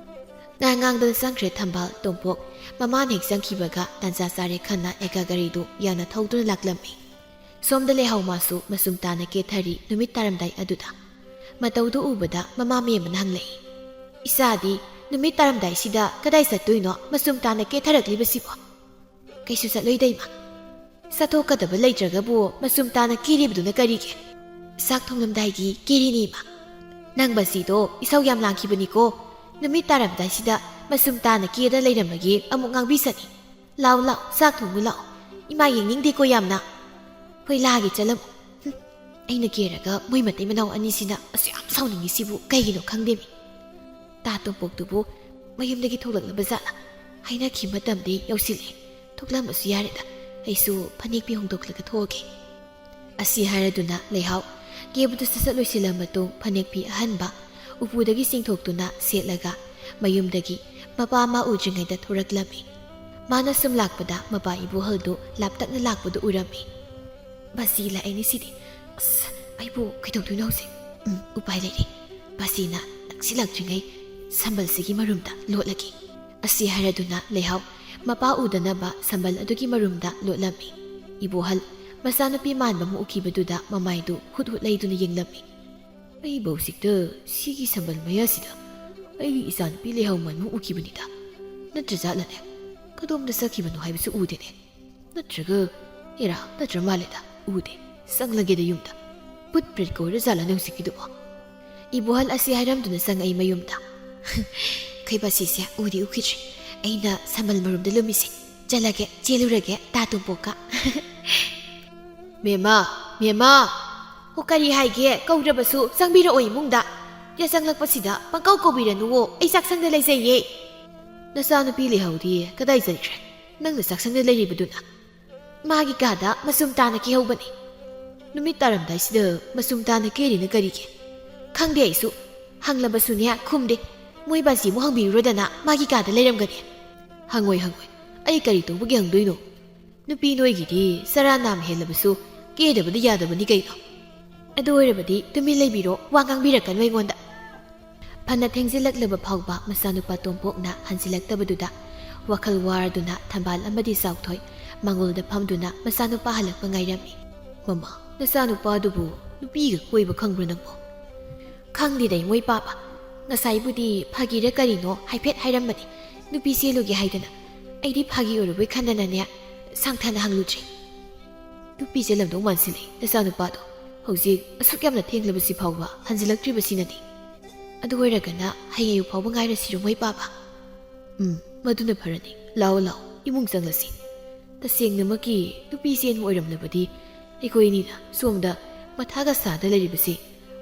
ꯉꯥꯡ ꯉꯥꯡꯗꯅ ꯆꯪꯈ꯭ꯔꯦ ꯊꯝꯕꯥꯜ꯫ ꯇꯣꯝꯄꯣꯛ ꯃꯃꯥꯅ ꯍꯦꯛ ꯆꯪꯈꯤꯕꯒ ꯇꯥꯟꯖꯥ ꯆꯥꯔꯦ ꯈꯟꯅ ꯑꯦꯀꯥ ꯒꯥꯔꯤꯗꯨ ꯌꯥꯝꯅ ꯊꯧꯗꯨꯅ ꯂꯥꯛꯂꯝꯃꯤ꯫ ꯁꯣꯝꯗ ꯂꯩꯍꯥꯎ ꯃꯥꯁꯨ ꯃꯆꯨꯝ ꯇꯥꯅ ꯀꯦꯊꯔꯤ ꯅꯨꯃꯤꯠ ꯇꯥꯔꯝꯗꯥꯏ ꯑꯗꯨꯗ꯫ ꯃꯇꯧꯗꯨ ꯎꯕꯗ ꯃꯃꯥ ꯃꯌꯥꯝꯕꯅ ꯍꯪꯂꯛꯏ, "ꯏꯆꯥꯗꯤ ꯅꯨꯃꯤꯠ ꯇꯥꯔꯝꯗꯥꯏꯁꯤꯗ ꯀꯗꯥꯏ ꯆꯠꯇꯣꯏꯅꯣ ꯃꯆꯨꯝ ꯇꯥꯅ ꯀꯦꯊꯔꯛꯂꯤꯕꯁꯤꯕꯣ?" "ꯀꯩꯁꯨ ꯆꯠꯂꯣꯏꯗ ꯏꯃꯥ꯫" "ꯆꯠꯊꯣꯛꯀꯗꯕ ꯂꯩꯇ꯭ꯔꯒꯕꯨ ꯃꯆꯨꯝ ꯇꯥꯅ ꯀꯦꯔꯤꯕꯗꯨꯅ ꯀꯔꯤꯒꯤ?" "ꯆꯥꯛ ꯊꯣꯡꯂꯝꯗꯥꯏꯒꯤ ꯀꯦꯔꯤꯅꯤ ꯏꯃꯥ꯫ ꯅꯪ ꯕꯁꯤꯗꯣ ꯏꯁꯧ ꯌꯥꯝ ꯂꯥꯡꯈꯤꯕꯅꯤꯀꯣ꯫ ꯅꯨꯃꯤꯠ ꯇꯥꯔꯝꯗꯥꯏꯁꯤꯗ ꯃꯆꯨꯝ ꯇꯥꯅ ꯀꯦꯗ ꯂꯩꯔꯝꯃꯒꯦ ꯑꯃꯨꯛ ꯉꯥꯡꯕꯤꯁꯅꯤ꯫ ꯂꯥꯎ ꯂꯥꯎ, ꯆꯥꯛ ꯊꯣꯡꯉꯨ ꯂꯥꯎ꯫ ꯏꯃꯥ ꯌꯦꯡꯅꯤꯡꯗꯦꯀꯣ ꯌꯥꯝꯅ꯫" "ꯍꯣꯏ, ꯂꯥꯛꯑꯒꯦ ꯆꯠꯂꯝꯃꯨ꯫ ꯍꯨꯝ, ꯑꯩꯅ ꯀꯦꯔꯒ ꯃꯣꯏ ꯃꯇꯩ ꯃꯅꯥꯎ ꯑꯅꯤꯁꯤꯅ ꯑꯁꯨꯛ ꯌꯥꯝ ꯁꯥꯎꯅꯤꯡꯉꯤꯁꯤꯕꯨ ꯀꯩꯒꯤꯅꯣ ꯈꯪꯗꯦꯃꯤ꯫ ꯇꯥ ꯇꯣꯝꯄꯣꯛꯇꯨꯕꯨ ꯃꯌꯨꯝꯗꯒꯤ ꯊꯣꯛꯂꯛꯂꯕ ꯖꯥꯠꯂ? ꯍꯥꯏꯅꯈꯤ ꯃꯇꯝꯗꯤ ꯌꯧꯁꯤꯜꯂꯛꯑꯦ꯫ ꯊꯣꯛꯂꯝꯕꯁꯨ ꯌꯥꯔꯦꯗ, ꯑꯩꯁꯨ ꯐꯅꯦꯛ ꯐꯤ ꯍꯣꯡꯗꯣꯛꯂꯒ ꯊꯣꯛꯑꯒꯦ꯫" ꯑꯁꯤ ꯍꯥꯏꯔꯗꯨꯅ ꯂꯩꯍꯥꯎ ꯀꯦꯕꯗꯨ ꯁꯠ ꯁꯠ ꯂꯣꯏꯁꯤꯜꯂ ꯃꯇꯨꯡ ꯐꯅꯦꯛ ꯐꯤ ꯑꯍꯟꯕ ꯎꯄꯨꯗꯒꯤ ꯆꯤꯡꯊꯣꯛꯇꯨꯅ ꯁꯦꯠꯂꯒ ꯃꯌꯨꯝꯗꯒꯤ ꯃꯄꯥ ꯃꯥ ꯎꯗ꯭ꯔꯤꯉꯩꯗ ꯊꯣꯔꯛꯂꯝꯃꯤ꯫ ꯃꯥꯅ ꯁꯨꯝ ꯂꯥꯛꯄꯗ ꯃꯄꯥ ꯏꯕꯣꯍꯜꯗꯨ ꯂꯥꯞꯇꯛꯅ ꯂꯥꯛꯄꯗꯨ ꯎꯔꯝꯃꯤ꯫ "ꯕꯥꯁꯤ ꯂꯥꯛꯑꯦꯅꯦ ꯁꯤꯗꯤ꯫ ꯑꯁ, ꯑꯩꯕꯨ ꯀꯩꯗꯧꯗꯣꯏꯅꯣ ꯍꯧꯖꯤꯛ? ꯎꯝ, ꯎꯄꯥꯏ ꯂꯩꯔꯦ꯫ ꯕꯥꯁꯤꯅ ꯅꯛꯁꯤꯜꯂꯛꯇ꯭ꯔꯤꯉꯩ ꯁꯝꯕꯜꯁꯤꯒꯤ ꯃꯔꯨꯝꯗ ꯂꯣꯠꯂꯒꯦ꯫" ꯑꯁꯤ ꯍꯥꯏꯔꯗꯨꯅ ꯂꯩꯍꯥꯎ ꯃꯄꯥ ꯎꯗꯅꯕ ꯁꯝꯕꯜ ꯑꯗꯨꯒꯤ ꯃꯔꯨꯝꯗ ꯂꯣꯠꯂꯝꯃꯤ꯫ ꯏꯕꯣꯍꯜ ꯃꯆꯥꯅꯨꯄꯤ ꯃꯥꯟꯕ ꯑꯃ ꯎꯈꯤꯕꯗꯨꯗ ꯃꯃꯥꯏꯗꯨ ꯍꯨꯠ ꯍꯨꯠ ꯂꯩꯗꯨꯅ ꯌꯦꯡꯂꯝꯃꯤ꯫ "ꯑꯩꯕꯨ ꯍꯧꯖꯤꯛꯇ ꯁꯤꯒꯤ ꯁꯝꯕꯜ ꯃꯌꯥꯁꯤꯗ ꯑꯩꯒꯤ ꯏꯆꯥꯅꯨꯄꯤ ꯂꯩꯍꯥꯎ ꯃꯥꯟꯕ ꯑꯃ ꯎꯈꯤꯕꯅꯤꯗ꯫ ꯅꯠꯇ꯭ꯔꯖꯥꯠꯂꯅꯦ? ꯀꯗꯣꯝꯗ ꯆꯠꯈꯤꯕꯅꯣ ꯍꯥꯏꯕꯁꯨ ꯎꯗꯦꯅꯦ꯫ ꯅꯠꯇ꯭ꯔꯒ, ꯑꯦꯔꯥ, ꯅꯠꯇ꯭ꯔ ꯃꯥꯜꯂꯦꯗ, ꯎꯗꯦ꯫ ꯆꯪꯂꯒꯦꯗ ꯌꯨꯝꯗ꯫ ꯄꯨꯠ ꯄ꯭ꯔꯤꯠ ꯀꯣꯏꯔ ꯖꯥꯠꯂꯅꯦ ꯍꯧꯖꯤꯛꯀꯤꯗꯨꯕꯣ? ꯏꯕꯣꯍꯜ ꯑꯁꯤ ꯍꯥꯏꯔꯝꯗꯨꯅ ꯆꯪꯉꯛꯏ ꯃꯌꯨꯝꯗ꯫ ꯈꯩꯕꯥꯁꯤꯁꯦ ꯎꯗꯤ ꯎꯈꯤꯗ꯭ꯔꯤ꯫ ꯑꯩꯅ ꯁꯝꯕꯜ ꯃꯔꯨꯝꯗ ꯂꯨꯝꯃꯤꯁꯦ꯫ ꯆꯠꯂꯒꯦ, ꯆꯦꯜꯂꯨꯔꯒꯦ, ꯇꯥ ꯇꯣꯝꯄꯣꯛꯀ꯫ ꯃꯦꯃꯥ, ꯃꯦꯃꯥ! ꯑꯣ, ꯀꯔꯤ ꯍꯥꯏꯒꯦ? ꯀꯧꯗ꯭ꯔꯕꯁꯨ ꯆꯪꯕꯤꯔꯛꯑꯣ ꯏꯃꯨꯡꯗ꯫ ꯌꯥꯆꯪꯂꯛꯄꯁꯤꯗ ꯄꯪꯀꯧ ꯀꯧꯕꯤꯔꯅꯨꯋꯣ, ꯑꯩ ꯆꯥꯛꯁꯪꯗ ꯂꯩꯖꯩꯌꯦ꯫ ꯅꯆꯥꯅꯨꯄꯤ ꯂꯩꯍꯧꯗꯤꯌꯦ, ꯀꯗꯥꯏ ꯆꯠꯈ꯭ꯔꯦ? ꯅꯪꯅ ꯆꯥꯛꯁꯪꯗ ꯂꯩꯔꯤꯕꯗꯨꯅ? ꯃꯥꯒꯤ ꯀꯥꯗ ꯃꯆꯨꯝ ꯇꯥꯅ ꯀꯦꯍꯧꯕꯅꯤ꯫ ꯅꯨꯃꯤꯠ ꯇꯥꯔꯝꯗꯥꯏꯁꯤꯗ ꯃꯆꯨꯝ ꯇꯥꯅ ꯀꯦꯔꯤꯅ ꯀꯔꯤꯒꯤ? ꯈꯪꯗꯦ ꯑꯩꯁꯨ꯫ ꯍꯪꯂꯕꯁꯨꯅꯦ ꯈꯨꯝꯗꯦ꯫ ꯃꯣꯏ ꯕꯥꯖꯤ ꯑꯃꯨꯛ ꯍꯪꯕꯤꯔꯨꯔꯗꯅ ꯃꯥꯒꯤ ꯀꯥꯗ ꯂꯩꯔꯝꯒꯅꯤ꯫ ꯍꯪꯉꯣꯏ, ꯍꯪꯉꯣꯏ꯫ ꯑꯩ ꯀꯔꯤ ꯇꯧꯕꯒꯤ ꯍꯪꯗꯣꯏꯅꯣ? ꯅꯨꯄꯤ ꯅꯣꯏꯒꯤꯗꯤ ꯆꯔꯥ ꯅꯥꯝ ꯍꯦꯜꯂꯕꯁꯨ ꯀꯦꯗꯕꯗꯤ ꯌꯥꯗꯕꯅꯤ ꯀꯩꯅꯣ꯫ ꯑꯗꯨ ꯑꯣꯏꯔꯕꯗꯤ ꯇꯨꯃꯤꯟ ꯂꯩꯕꯤꯔꯣ, ꯋꯥ ꯉꯥꯡꯕꯤꯔꯛꯀꯅꯨ ꯑꯩꯉꯣꯟꯗ꯫ ꯐꯅ ꯊꯦꯡꯖꯤꯜꯂꯛꯂꯕ ꯐꯥꯎꯕ ꯃꯆꯥꯅꯨꯄꯥ ꯇꯣꯝꯄꯣꯛꯅ ꯍꯟꯖꯤꯜꯂꯛꯇꯕꯗꯨꯗ ꯋꯥꯈꯜ ꯋꯥꯔꯗꯨꯅ ꯊꯝꯕꯥꯜ ꯑꯃꯗꯤ ꯆꯥꯎꯊꯣꯏ ꯃꯥꯡꯒꯣꯜꯗ ꯐꯝꯗꯨꯅ ꯃꯆꯥꯅꯨꯄꯥ ꯍꯜꯂꯛꯄ ꯉꯥꯏꯔꯝꯃꯤ꯫ "ꯃꯃꯥ, ꯅꯆꯥꯅꯨꯄꯥꯗꯨꯕꯨ ꯅꯨꯄꯤꯒ ꯀꯣꯏꯕ ꯈꯪꯕ꯭ꯔꯣ ꯅꯪꯕꯣ?" "ꯈꯪꯗꯦꯗ ꯏꯃꯣꯏ ꯄꯥꯕ꯫ ꯉꯁꯥꯏꯕꯨꯗꯤ ꯐꯥꯒꯤꯔ ꯀꯔꯤꯅꯣ ꯍꯥꯏꯐꯦꯠ ꯍꯥꯏꯔꯝꯕꯅꯤ, ꯅꯨꯄꯤ ꯆꯦꯜꯂꯨꯒꯦ ꯍꯥꯏꯗꯅ꯫ ꯑꯩꯗꯤ ꯐꯥꯒꯤ ꯑꯣꯏꯔꯕꯣꯏ ꯈꯟꯗꯅꯅꯦ ꯁꯥꯡꯊꯅ ꯍꯪꯂꯨꯗ꯭ꯔꯦ꯫" "ꯅꯨꯄꯤ ꯆꯦꯜꯂꯝꯗꯧ ꯃꯥꯟꯁꯤꯜꯂꯦ ꯅꯆꯥꯅꯨꯄꯥꯗꯣ꯫ ꯍꯧꯖꯤꯛ ꯑꯁꯨꯛ ꯌꯥꯝꯅ ꯊꯦꯡꯂꯕꯁꯤ ꯐꯥꯎꯕ ꯍꯟꯖꯤꯜꯂꯛꯇ꯭ꯔꯤꯕꯁꯤꯅꯗꯤ꯫ ꯑꯗꯨ ꯑꯣꯏꯔꯒꯅ ꯍꯌꯦꯡ ꯑꯌꯨꯛ ꯐꯥꯎꯕ ꯉꯥꯏꯔꯁꯤꯔꯣ ꯃꯣꯏ ꯄꯥꯕ?" "ꯎꯝ, ꯃꯗꯨꯅ ꯐꯔꯅꯤ꯫ ꯂꯥꯛꯑꯣ, ꯂꯥꯛꯑꯣ, ꯏꯃꯨꯡ ꯆꯪꯂꯁꯤ꯫ ꯇꯁꯦꯡꯅꯃꯛꯀꯤ ꯅꯨꯄꯤ ꯆꯦꯟꯕ ꯑꯣꯏꯔꯝꯂꯕꯗꯤ ꯑꯩꯈꯣꯏ ꯑꯅꯤꯅ ꯁꯣꯝꯗ ꯃꯊꯥꯒ ꯁꯥꯗ ꯂꯩꯔꯤꯕꯁꯤ,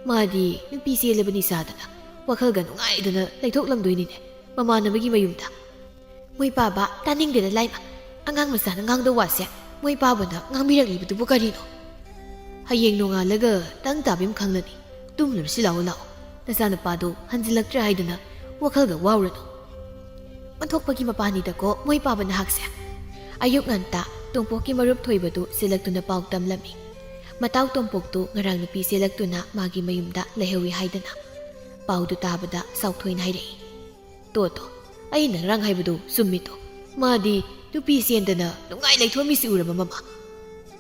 ꯃꯥꯗꯤ ꯅꯨꯄꯤ ꯆꯦꯜꯂꯕꯅꯤ ꯁꯥꯗꯅ ꯋꯥꯈꯜꯒ ꯅꯨꯡꯉꯥꯏꯗꯅ ꯂꯩꯊꯣꯛꯂꯝꯗꯣꯏꯅꯤꯅꯦ ꯃꯃꯥꯟꯅꯕꯒꯤ ꯃꯌꯨꯝꯗ꯫" "ꯃꯣꯏ ꯄꯥꯕ, ꯇꯥꯅꯤꯡꯗꯦꯗ ꯂꯥꯏꯃ꯫ ꯑꯉꯥꯡ ꯃꯆꯥꯅ ꯉꯥꯡꯗꯧ ꯋꯥꯁꯦ ꯃꯣꯏ ꯄꯥꯕꯅ ꯉꯥꯡꯕꯤꯔꯛꯂꯤꯕꯗꯨꯕꯨ ꯀꯔꯤꯅꯣ? ꯍꯌꯦꯡ ꯅꯣꯡꯉꯥꯜꯂꯒ ꯇꯪ ꯇꯥꯕꯤꯝ ꯈꯪꯂꯅꯤ꯫ ꯇꯨꯝꯂꯨꯔꯁꯤ, ꯂꯥꯛꯑꯣ, ꯂꯥꯛꯑꯣ꯫ ꯅꯆꯥꯅꯨꯄꯥꯗꯣ ꯍꯟꯖꯤꯜꯂꯛꯇ꯭ꯔꯦ ꯍꯥꯏꯗꯨꯅ ꯋꯥꯈꯜꯒ ꯋꯥꯎꯔꯅꯨ꯫" ꯑꯣꯟꯊꯣꯛꯄꯒꯤ ꯃꯄꯥꯅꯤꯗꯀꯣ ꯃꯣꯏ ꯄꯥꯕ ꯅꯍꯥꯛꯁꯦ꯫ ꯑꯌꯨꯛ ꯉꯟꯇꯥ ꯇꯣꯝꯄꯣꯛꯀꯤ ꯃꯔꯨꯞ ꯊꯣꯏꯕꯗꯨ ꯆꯦꯜꯂꯛꯇꯨꯅ ꯄꯥꯎ ꯇꯝꯂꯝꯃꯤ꯫ ꯃꯇꯥꯎ ꯇꯣꯝꯄꯣꯛꯇꯨ ꯉꯔꯥꯡ ꯅꯨꯄꯤ ꯆꯦꯜꯂꯛꯇꯨꯅ ꯃꯥꯒꯤ ꯃꯌꯨꯝꯗ ꯂꯩꯍꯧꯏ ꯍꯥꯏꯗꯅ꯫ ꯄꯥꯎꯗꯨ ꯇꯥꯕꯗ ꯆꯥꯎꯊꯣꯏꯅ ꯍꯥꯏꯔꯛꯏ꯫ "ꯇꯣ, ꯇꯣ, ꯑꯩꯅ ꯉꯔꯥꯡ ꯍꯥꯏꯕꯗꯨ ꯆꯨꯝꯃꯤꯗꯣ꯫ ꯃꯥꯗꯤ ꯅꯨꯄꯤ ꯆꯦꯟꯗꯅ ꯅꯨꯡꯉꯥꯏ ꯂꯩꯊꯣꯛꯑꯝꯃꯤꯁꯤ ꯎꯔꯕ, ꯃꯃꯥ?"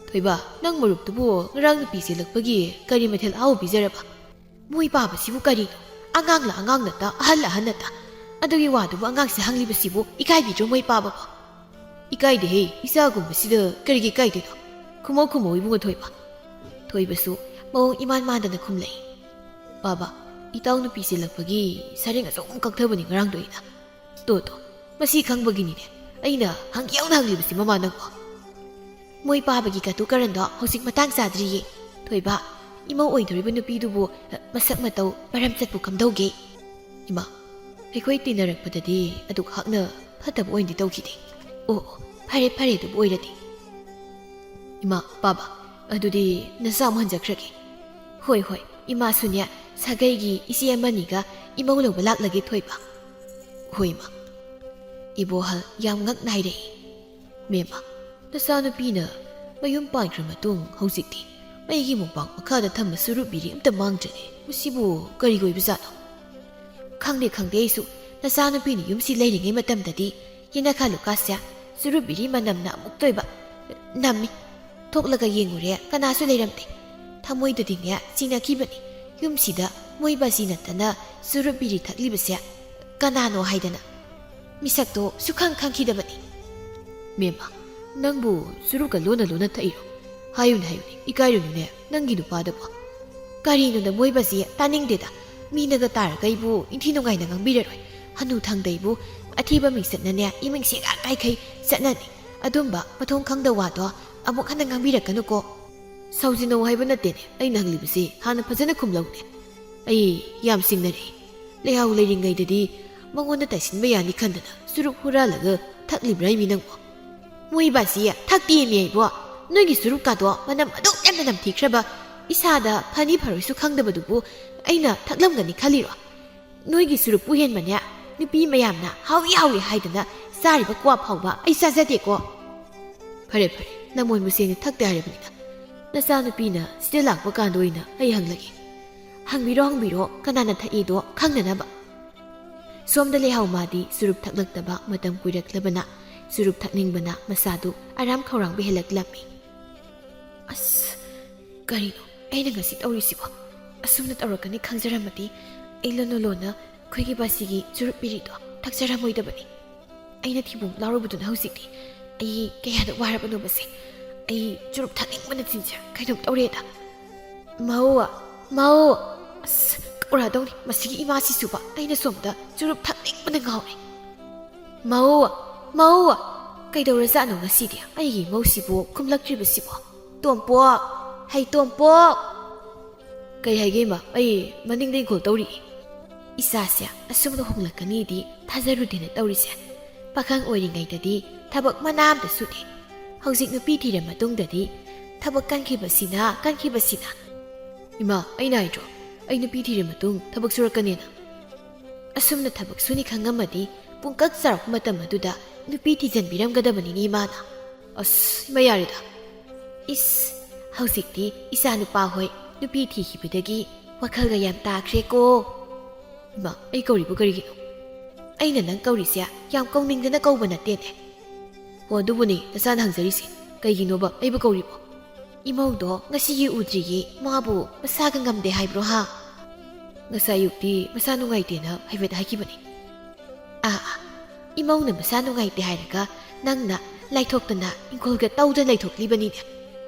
"ꯊꯣꯏꯕ, ꯅꯪ ꯃꯔꯨꯞꯇꯨꯕꯨ ꯉꯔꯥꯡ ꯅꯨꯄꯤ ꯆꯦꯜꯂꯛꯄꯒꯤ ꯀꯔꯤ ꯃꯊꯦꯜ ꯑꯍꯥꯎꯕ ꯄꯤꯖꯔꯕ?" "ꯃꯣꯏ ꯄꯥꯕꯁꯤꯕꯨ ꯀꯔꯤꯅꯣ? ꯑꯉꯥꯡꯂ ꯑꯉꯥꯡ ꯅꯠꯇ, ꯑꯍꯜꯂ ꯑꯍꯜ ꯅꯠꯇ꯫ ꯑꯗꯨꯒꯤ ꯋꯥꯗꯨꯕꯨ ꯑꯉꯥꯡꯁꯦ ꯍꯪꯂꯤꯕꯁꯤꯕꯨ ꯏꯀꯥꯏꯕꯤꯗ꯭ꯔꯣ ꯃꯣꯏ ꯄꯥꯕꯕꯨ?" "ꯏꯀꯥꯏꯗꯦꯍꯦ, ꯏꯆꯥꯒꯨꯝꯕꯁꯤꯗ ꯀꯔꯤꯒꯤ ꯏꯀꯥꯏꯗꯣꯏꯅꯣ? ꯈꯨꯝꯃꯣ, ꯈꯨꯝꯃꯣ, ꯏꯕꯨꯡꯉꯣ ꯊꯣꯏꯕ꯫ ꯊꯣꯏꯕꯁꯨ ꯃꯑꯣꯡ ꯏꯃꯥꯟ ꯃꯥꯟꯗꯅ ꯈꯨꯝꯂꯛꯏ꯫ "ꯄꯥꯕ, ꯏꯇꯥꯎ ꯅꯨꯄꯤ ꯆꯦꯜꯂꯛꯄꯒꯤ ꯁꯔꯦꯡ ꯑꯆꯧꯕ ꯑꯃ ꯀꯛꯊꯕꯅꯤ ꯉꯔꯥꯡꯗꯣ ꯑꯩꯅ꯫ ꯇꯣ ꯇꯣ, ꯃꯁꯤ ꯈꯪꯕꯒꯤꯅꯤꯅꯦ ꯑꯩꯅ ꯍꯪꯒꯦ ꯌꯥꯎꯅ ꯍꯪꯂꯤꯕꯁꯤ ꯃꯃꯥ ꯅꯪꯕꯣ꯫ ꯃꯣꯏ ꯄꯥꯕꯒꯤ ꯀꯇꯨ ꯀꯔꯟꯗꯣ ꯍꯧꯖꯤꯛ ꯃꯇꯥꯡ ꯆꯥꯗ꯭ꯔꯤꯌꯦ꯫ ꯊꯣꯏꯕ, ꯏꯃꯧ ꯑꯣꯏꯗꯣꯔꯤꯕ ꯅꯨꯄꯤꯗꯨꯕꯨ ꯃꯁꯛ ꯃꯇꯧ ꯃꯔꯝ ꯆꯠꯄꯨ ꯀꯝꯗꯧꯒꯦ?" "ꯏꯃꯥ, ꯑꯩꯈꯣꯏ ꯇꯤꯟꯅꯔꯛꯄꯗꯗꯤ ꯑꯗꯨꯛ ꯍꯥꯛꯅ ꯐꯠꯇꯕ ꯑꯣꯏꯅꯗꯤ ꯇꯧꯈꯤꯗꯦ꯫ ꯑꯣ ꯑꯣ, ꯐꯔꯦ ꯐꯔꯦ, ꯑꯗꯨꯕꯨ ꯑꯣꯏꯔꯗꯤ꯫ ꯏꯃꯥ, ꯄꯥꯕ, ꯑꯗꯨꯗꯤ ꯅꯆꯥ ꯑꯃꯨꯛ ꯍꯟꯖꯈ꯭ꯔꯒꯦ꯫" "ꯍꯣꯏ ꯍꯣꯏ, ꯏꯃꯥꯁꯨꯅꯦ ꯁꯥꯒꯩꯒꯤ ꯏꯆꯦ ꯑꯃꯅꯤꯒ ꯏꯃꯧ ꯂꯧꯕ ꯂꯥꯛꯂꯒꯦ ꯊꯣꯏꯕ꯫" "ꯍꯣꯏ ꯏꯃꯥ꯫" ꯏꯕꯣꯍꯜ ꯌꯥꯝ ꯉꯛꯅ ꯍꯥꯏꯔꯛꯏ꯫ "ꯃꯦꯝꯃ, ꯅꯆꯥꯅꯨꯄꯤꯅ ꯃꯌꯨꯝ ꯄꯥꯟꯈ꯭ꯔ ꯃꯇꯨꯡ ꯍꯧꯖꯤꯛꯇꯤ ꯃꯩꯒꯤ ꯃꯣꯝꯄꯥꯛ ꯃꯈꯥꯗ ꯊꯝꯕ ꯆꯨꯔꯨꯞ ꯕꯤꯔꯤ ꯑꯝꯇ ꯃꯥꯡꯗ꯭ꯔꯦꯅꯦ꯫ ꯃꯁꯤꯕꯨ ꯀꯔꯤ ꯑꯣꯏꯕꯖꯥꯠꯅꯣ?" "ꯈꯪꯗꯦ ꯈꯪꯗꯦ ꯑꯩꯁꯨ꯫ ꯅꯆꯥꯅꯨꯄꯤꯅ ꯌꯨꯝꯁꯤ ꯂꯩꯔꯤꯉꯩ ꯃꯇꯝꯗꯗꯤ ꯌꯦꯅꯈꯥ ꯂꯨꯀꯥꯁꯦ ꯆꯨꯔꯨꯞ ꯕꯤꯔꯤ ꯃꯅꯝꯅ ꯑꯃꯨꯛꯇ ꯑꯣꯏꯕ ꯅꯝꯃꯤ꯫ ꯊꯣꯛꯂꯒ ꯌꯦꯡꯉꯨꯔꯦ, ꯀꯅꯥꯁꯨ ꯂꯩꯔꯝꯗꯦ꯫ ꯊꯃꯣꯏꯗꯗꯤꯅꯦ ꯆꯤꯡꯅꯈꯤꯕꯅꯤ, ꯌꯨꯝꯁꯤꯗ ꯃꯣꯏ ꯕꯥꯁꯤ ꯅꯠꯇꯅ ꯆꯨꯔꯨꯞ ꯕꯤꯔꯤ ꯊꯛꯂꯤꯕꯁꯦ ꯀꯅꯥꯅꯣ ꯍꯥꯏꯗꯅ꯫ ꯃꯤꯁꯛꯇꯣ ꯁꯨꯈꯪ ꯈꯪꯈꯤꯗꯕꯅꯤ꯫" "ꯃꯦꯝꯃ, ꯅꯪꯕꯨ ꯆꯨꯔꯨꯞꯀ ꯂꯣꯟꯅ ꯂꯣꯟꯅ ꯊꯛꯏꯔꯣ? ꯍꯥꯏꯌꯨꯅꯦ ꯍꯥꯏꯌꯨꯅꯦ, ꯏꯀꯥꯏꯔꯨꯅꯨꯅꯦ ꯅꯪꯒꯤ ꯅꯨꯄꯥꯗꯕꯣ꯫" "ꯀꯔꯤꯅꯣꯗ ꯃꯣꯏꯕꯁꯤ, ꯇꯥꯅꯤꯡꯗꯦꯗ꯫ ꯃꯤꯅꯒ ꯇꯥꯔꯒ ꯑꯩꯕꯨ ꯏꯟꯊꯤ ꯅꯨꯡꯉꯥꯏꯅ ꯉꯥꯡꯕꯤꯔꯔꯣꯏ꯫ ꯍꯅꯨ ꯊꯪꯗ ꯑꯩꯕꯨ ꯑꯊꯤꯕ ꯃꯤꯡꯆꯠꯅꯅꯦ ꯏꯃꯤꯡ ꯁꯦꯒꯥꯏ ꯀꯥꯏꯈꯩ ꯆꯠꯅꯅꯤ꯫ ꯑꯗꯨꯝꯕ ꯃꯊꯣꯡ ꯈꯪꯗ ꯋꯥꯗꯣ ꯑꯃꯨꯛ ꯍꯟꯅ ꯉꯥꯡꯕꯤꯔꯛꯀꯅꯨꯀꯣ꯫" "ꯁꯥꯎꯖꯤꯟꯅꯧ ꯍꯥꯏꯕ ꯅꯠꯇꯦꯅꯦ ꯑꯩꯅ ꯍꯪꯂꯤꯕꯁꯤ, ꯍꯥꯟꯅ ꯐꯖꯅ ꯈꯨꯝꯂꯧꯅꯦ꯫ ꯑꯩ ꯌꯥꯝ ꯆꯤꯡꯅꯔꯦ꯫ ꯂꯩꯍꯥꯎ ꯂꯩꯔꯤꯉꯩꯗꯗꯤ ꯃꯉꯣꯟꯗ ꯇꯥꯏꯁꯤꯟꯕ ꯌꯥꯅꯤ ꯈꯟꯗꯅ ꯆꯨꯔꯨꯞ ꯍꯨꯔꯥꯜꯂꯒ ꯊꯛꯂꯤꯕ꯭ꯔꯥ ꯏꯃꯤ ꯅꯪꯕꯣ?" "ꯃꯣꯏ ꯕꯥꯁꯤ ꯊꯛꯇꯦꯃꯤ ꯑꯩꯕꯣ꯫ ꯅꯣꯏꯒꯤ ꯆꯨꯔꯨꯞꯀꯥꯗꯣ ꯃꯅꯝ ꯑꯗꯨꯛ ꯌꯥꯝꯅ ꯅꯝꯊꯤꯈ꯭ꯔꯕ, ꯏꯁꯥꯗ ꯐꯅꯤ ꯐꯔꯣꯏꯁꯨ ꯈꯪꯗꯕꯗꯨꯕꯨ ꯑꯩꯅ ꯊꯛꯂꯝꯒꯅꯤ ꯈꯜꯂꯤꯔꯣ? ꯅꯣꯏꯒꯤ ꯆꯨꯔꯨꯞꯄꯨ ꯍꯦꯟꯕꯅꯦ ꯅꯨꯄꯤ ꯃꯌꯥꯝꯅ ꯍꯥꯎꯏ ꯍꯥꯎꯏ ꯍꯥꯏꯗꯅ ꯆꯥꯔꯤꯕ ꯀ꯭ꯋꯥ ꯐꯥꯎꯕ ꯑꯩ ꯆꯥꯖꯗꯦꯀꯣ꯫" "ꯐꯔꯦ ꯐꯔꯦ, ꯂꯃꯣꯟ ꯃꯁꯦꯟꯅ ꯊꯛꯇꯦ ꯍꯥꯏꯔꯕꯅꯤꯅ ꯅꯆꯥꯅꯨꯄꯤꯅ ꯁꯤꯗ ꯂꯥꯛꯄ ꯀꯥꯟꯗ ꯑꯣꯏꯅ ꯑꯩ ꯍꯪꯂꯒꯦ꯫ ꯍꯪꯕꯤꯔꯣ ꯍꯪꯕꯤꯔꯣ, ꯀꯅꯥꯅ ꯊꯛꯏꯗꯣ ꯈꯪꯅꯅꯕ꯫" ꯁꯣꯝꯗ ꯂꯩꯍꯥꯎ ꯃꯥꯗꯤ ꯆꯨꯔꯨꯞ ꯊꯛꯂꯛꯇꯕ ꯃꯇꯝ ꯀꯨꯏꯔꯛꯂꯕꯅ ꯆꯨꯔꯨꯞ ꯊꯛꯅꯤꯡꯕꯅ ꯃꯁꯥꯗꯨ ꯑꯔꯥꯝ ꯈꯧꯔꯥꯡꯕ ꯍꯦꯜꯂꯛꯂꯝꯃꯤ꯫ "ꯑꯁ, ꯀꯔꯤꯅꯣ ꯑꯩꯅ ꯉꯁꯤ ꯇꯧꯔꯤꯁꯤꯕꯣ? ꯑꯁꯨꯝꯅ ꯇꯧꯔꯛꯀꯅꯤ ꯈꯪꯖꯔꯝꯃꯗꯤ ꯑꯩ ꯂꯣꯟꯅ ꯂꯣꯟꯅ ꯑꯩꯈꯣꯏꯒꯤ ꯕꯥꯁꯤꯒꯤ ꯆꯨꯔꯨꯞ ꯕꯤꯔꯤꯗꯣ ꯊꯛꯆꯔꯝꯃꯣꯏꯗꯕꯅꯤ꯫ ꯑꯩꯅ ꯊꯤꯕꯣꯡ ꯂꯥꯎꯔꯨꯕꯗꯨꯅ ꯍꯧꯖꯤꯛꯇꯤ ꯑꯩ ꯀꯌꯥꯗ ꯋꯥꯔꯕꯅꯣꯕꯁꯦ꯫ ꯑꯩ ꯆꯨꯔꯨꯞ ꯊꯛꯅꯤꯡꯕꯅ ꯆꯤꯟꯁꯦ ꯀꯩꯅꯣꯝ ꯇꯧꯔꯦꯗ꯫ ꯃꯧ, ꯃꯧ꯫ ꯑꯁ, ꯀꯧꯔꯛꯑꯗꯧꯅꯤ ꯃꯁꯤꯒꯤ ꯏꯃꯥꯁꯤꯁꯨꯕ꯫ ꯑꯩꯅ ꯁꯣꯝꯗ ꯆꯨꯔꯨꯞ ꯊꯛꯅꯤꯡꯕꯅ ꯉꯥꯎꯔꯦ꯫ ꯃꯧ, ꯃꯧ꯫ ꯀꯩꯗꯧꯔꯖꯥꯠꯅꯣ ꯉꯁꯤꯗꯤ ꯑꯩꯒꯤ ꯏꯃꯧꯁꯤꯕꯨ ꯈꯨꯝꯂꯛꯇ꯭ꯔꯤꯕꯁꯤꯕꯣ? ꯇꯣꯝꯄꯣꯛ! ꯍꯩ ꯇꯣꯝꯄꯣꯛ! ꯀꯩ ꯍꯥꯏꯒꯦ ꯏꯃꯥ? ꯑꯩ ꯃꯅꯤꯡꯗ ꯏꯪꯈꯣꯜ ꯇꯧꯔꯤ꯫ ꯏꯆꯥꯁꯦ ꯑꯁꯨꯝꯅ ꯍꯣꯡꯂꯛꯀꯅꯤꯗꯤ ꯊꯥꯖꯔꯨꯗꯦꯅ ꯇꯧꯔꯤꯁꯦ꯫ ꯄꯥꯈꯪ ꯑꯣꯏꯔꯤꯉꯩꯗꯗꯤ ꯊꯕꯛ ꯃꯅꯥ ꯑꯝꯇ ꯁꯨꯗꯦ꯫ ꯍꯧꯖꯤꯛ ꯅꯨꯄꯤ ꯊꯤꯔ ꯃꯇꯨꯡꯗꯗꯤ ꯊꯕꯛ ꯀꯟꯈꯤꯕꯁꯤꯅ, ꯀꯟꯈꯤꯕꯁꯤꯅ꯫ ꯏꯃꯥ, ꯑꯩꯅ ꯍꯥꯏꯗ꯭ꯔꯣ, ꯑꯩ ꯅꯨꯄꯤ ꯊꯤꯔ ꯃꯇꯨꯡ ꯊꯕꯛ ꯁꯨꯔꯛꯀꯅꯦꯅ? ꯑꯁꯨꯝꯅ ꯊꯕꯛ ꯁꯨꯅꯤ ꯈꯪꯉꯝꯃꯗꯤ ꯄꯨꯡꯀꯛ ꯆꯥꯔꯛꯄ ꯃꯇꯝ ꯑꯗꯨꯗ ꯅꯨꯄꯤ ꯊꯤꯖꯟꯕꯤꯔꯝꯒꯗꯕꯅꯤꯅꯦ ꯏꯃꯥꯅ꯫ ꯑꯁ, ꯏꯃꯥ, ꯌꯥꯔꯦꯗ꯫ ꯏꯁ, ꯍꯧꯖꯤꯛꯇꯤ ꯏꯆꯥ ꯅꯨꯄꯥ ꯍꯣꯏ ꯅꯨꯄꯤ ꯊꯤꯈꯤꯕꯗꯒꯤ ꯋꯥꯈꯜꯒ ꯌꯥꯝ ꯇꯥꯈ꯭ꯔꯦꯀꯣ꯫ ꯏꯃꯥ, ꯑꯩ ꯀꯧꯔꯤꯕꯨ ꯀꯔꯤꯒꯤꯅꯣ? ꯑꯩꯅ ꯅꯪ ꯀꯧꯔꯤꯁꯦ ꯌꯥꯝ ꯀꯧꯅꯤꯡꯗꯅ ꯀꯧꯕ ꯅꯠꯇꯦꯅꯦ꯫ ꯑꯣ, ꯑꯗꯨꯕꯨꯅꯦ ꯅꯆꯥꯅ ꯍꯪꯖꯔꯤꯁꯦ, ꯀꯩꯒꯤꯅꯣꯕ ꯑꯩꯕꯨ ꯀꯧꯔꯤꯕꯣ? ꯏꯃꯧꯗꯣ ꯉꯁꯤꯒꯤ ꯎꯗ꯭ꯔꯤꯌꯦ, ꯃꯥꯕꯨ ꯃꯁꯥꯒ ꯉꯝꯗꯦ ꯍꯥꯏꯕ꯭ꯔꯣ ꯍꯥ? ꯉꯁꯥꯏ ꯑꯌꯨꯛꯇꯤ ꯃꯁꯥ ꯅꯨꯡꯉꯥꯏꯇꯦꯅ ꯍꯥꯏꯐꯦꯠ ꯍꯥꯏꯈꯤꯕꯅꯤ꯫ ꯑꯥ, ꯑꯥ, ꯏꯃꯧꯅ ꯃꯁꯥ ꯅꯨꯡꯉꯥꯏꯇꯦ ꯍꯥꯏꯔꯒ ꯅꯪꯅ ꯂꯥꯏꯊꯣꯛꯇꯅ ꯏꯪꯈꯣꯜꯒ ꯇꯧꯗ ꯂꯩꯊꯣꯛꯂꯤꯕꯅꯤꯅꯦ꯫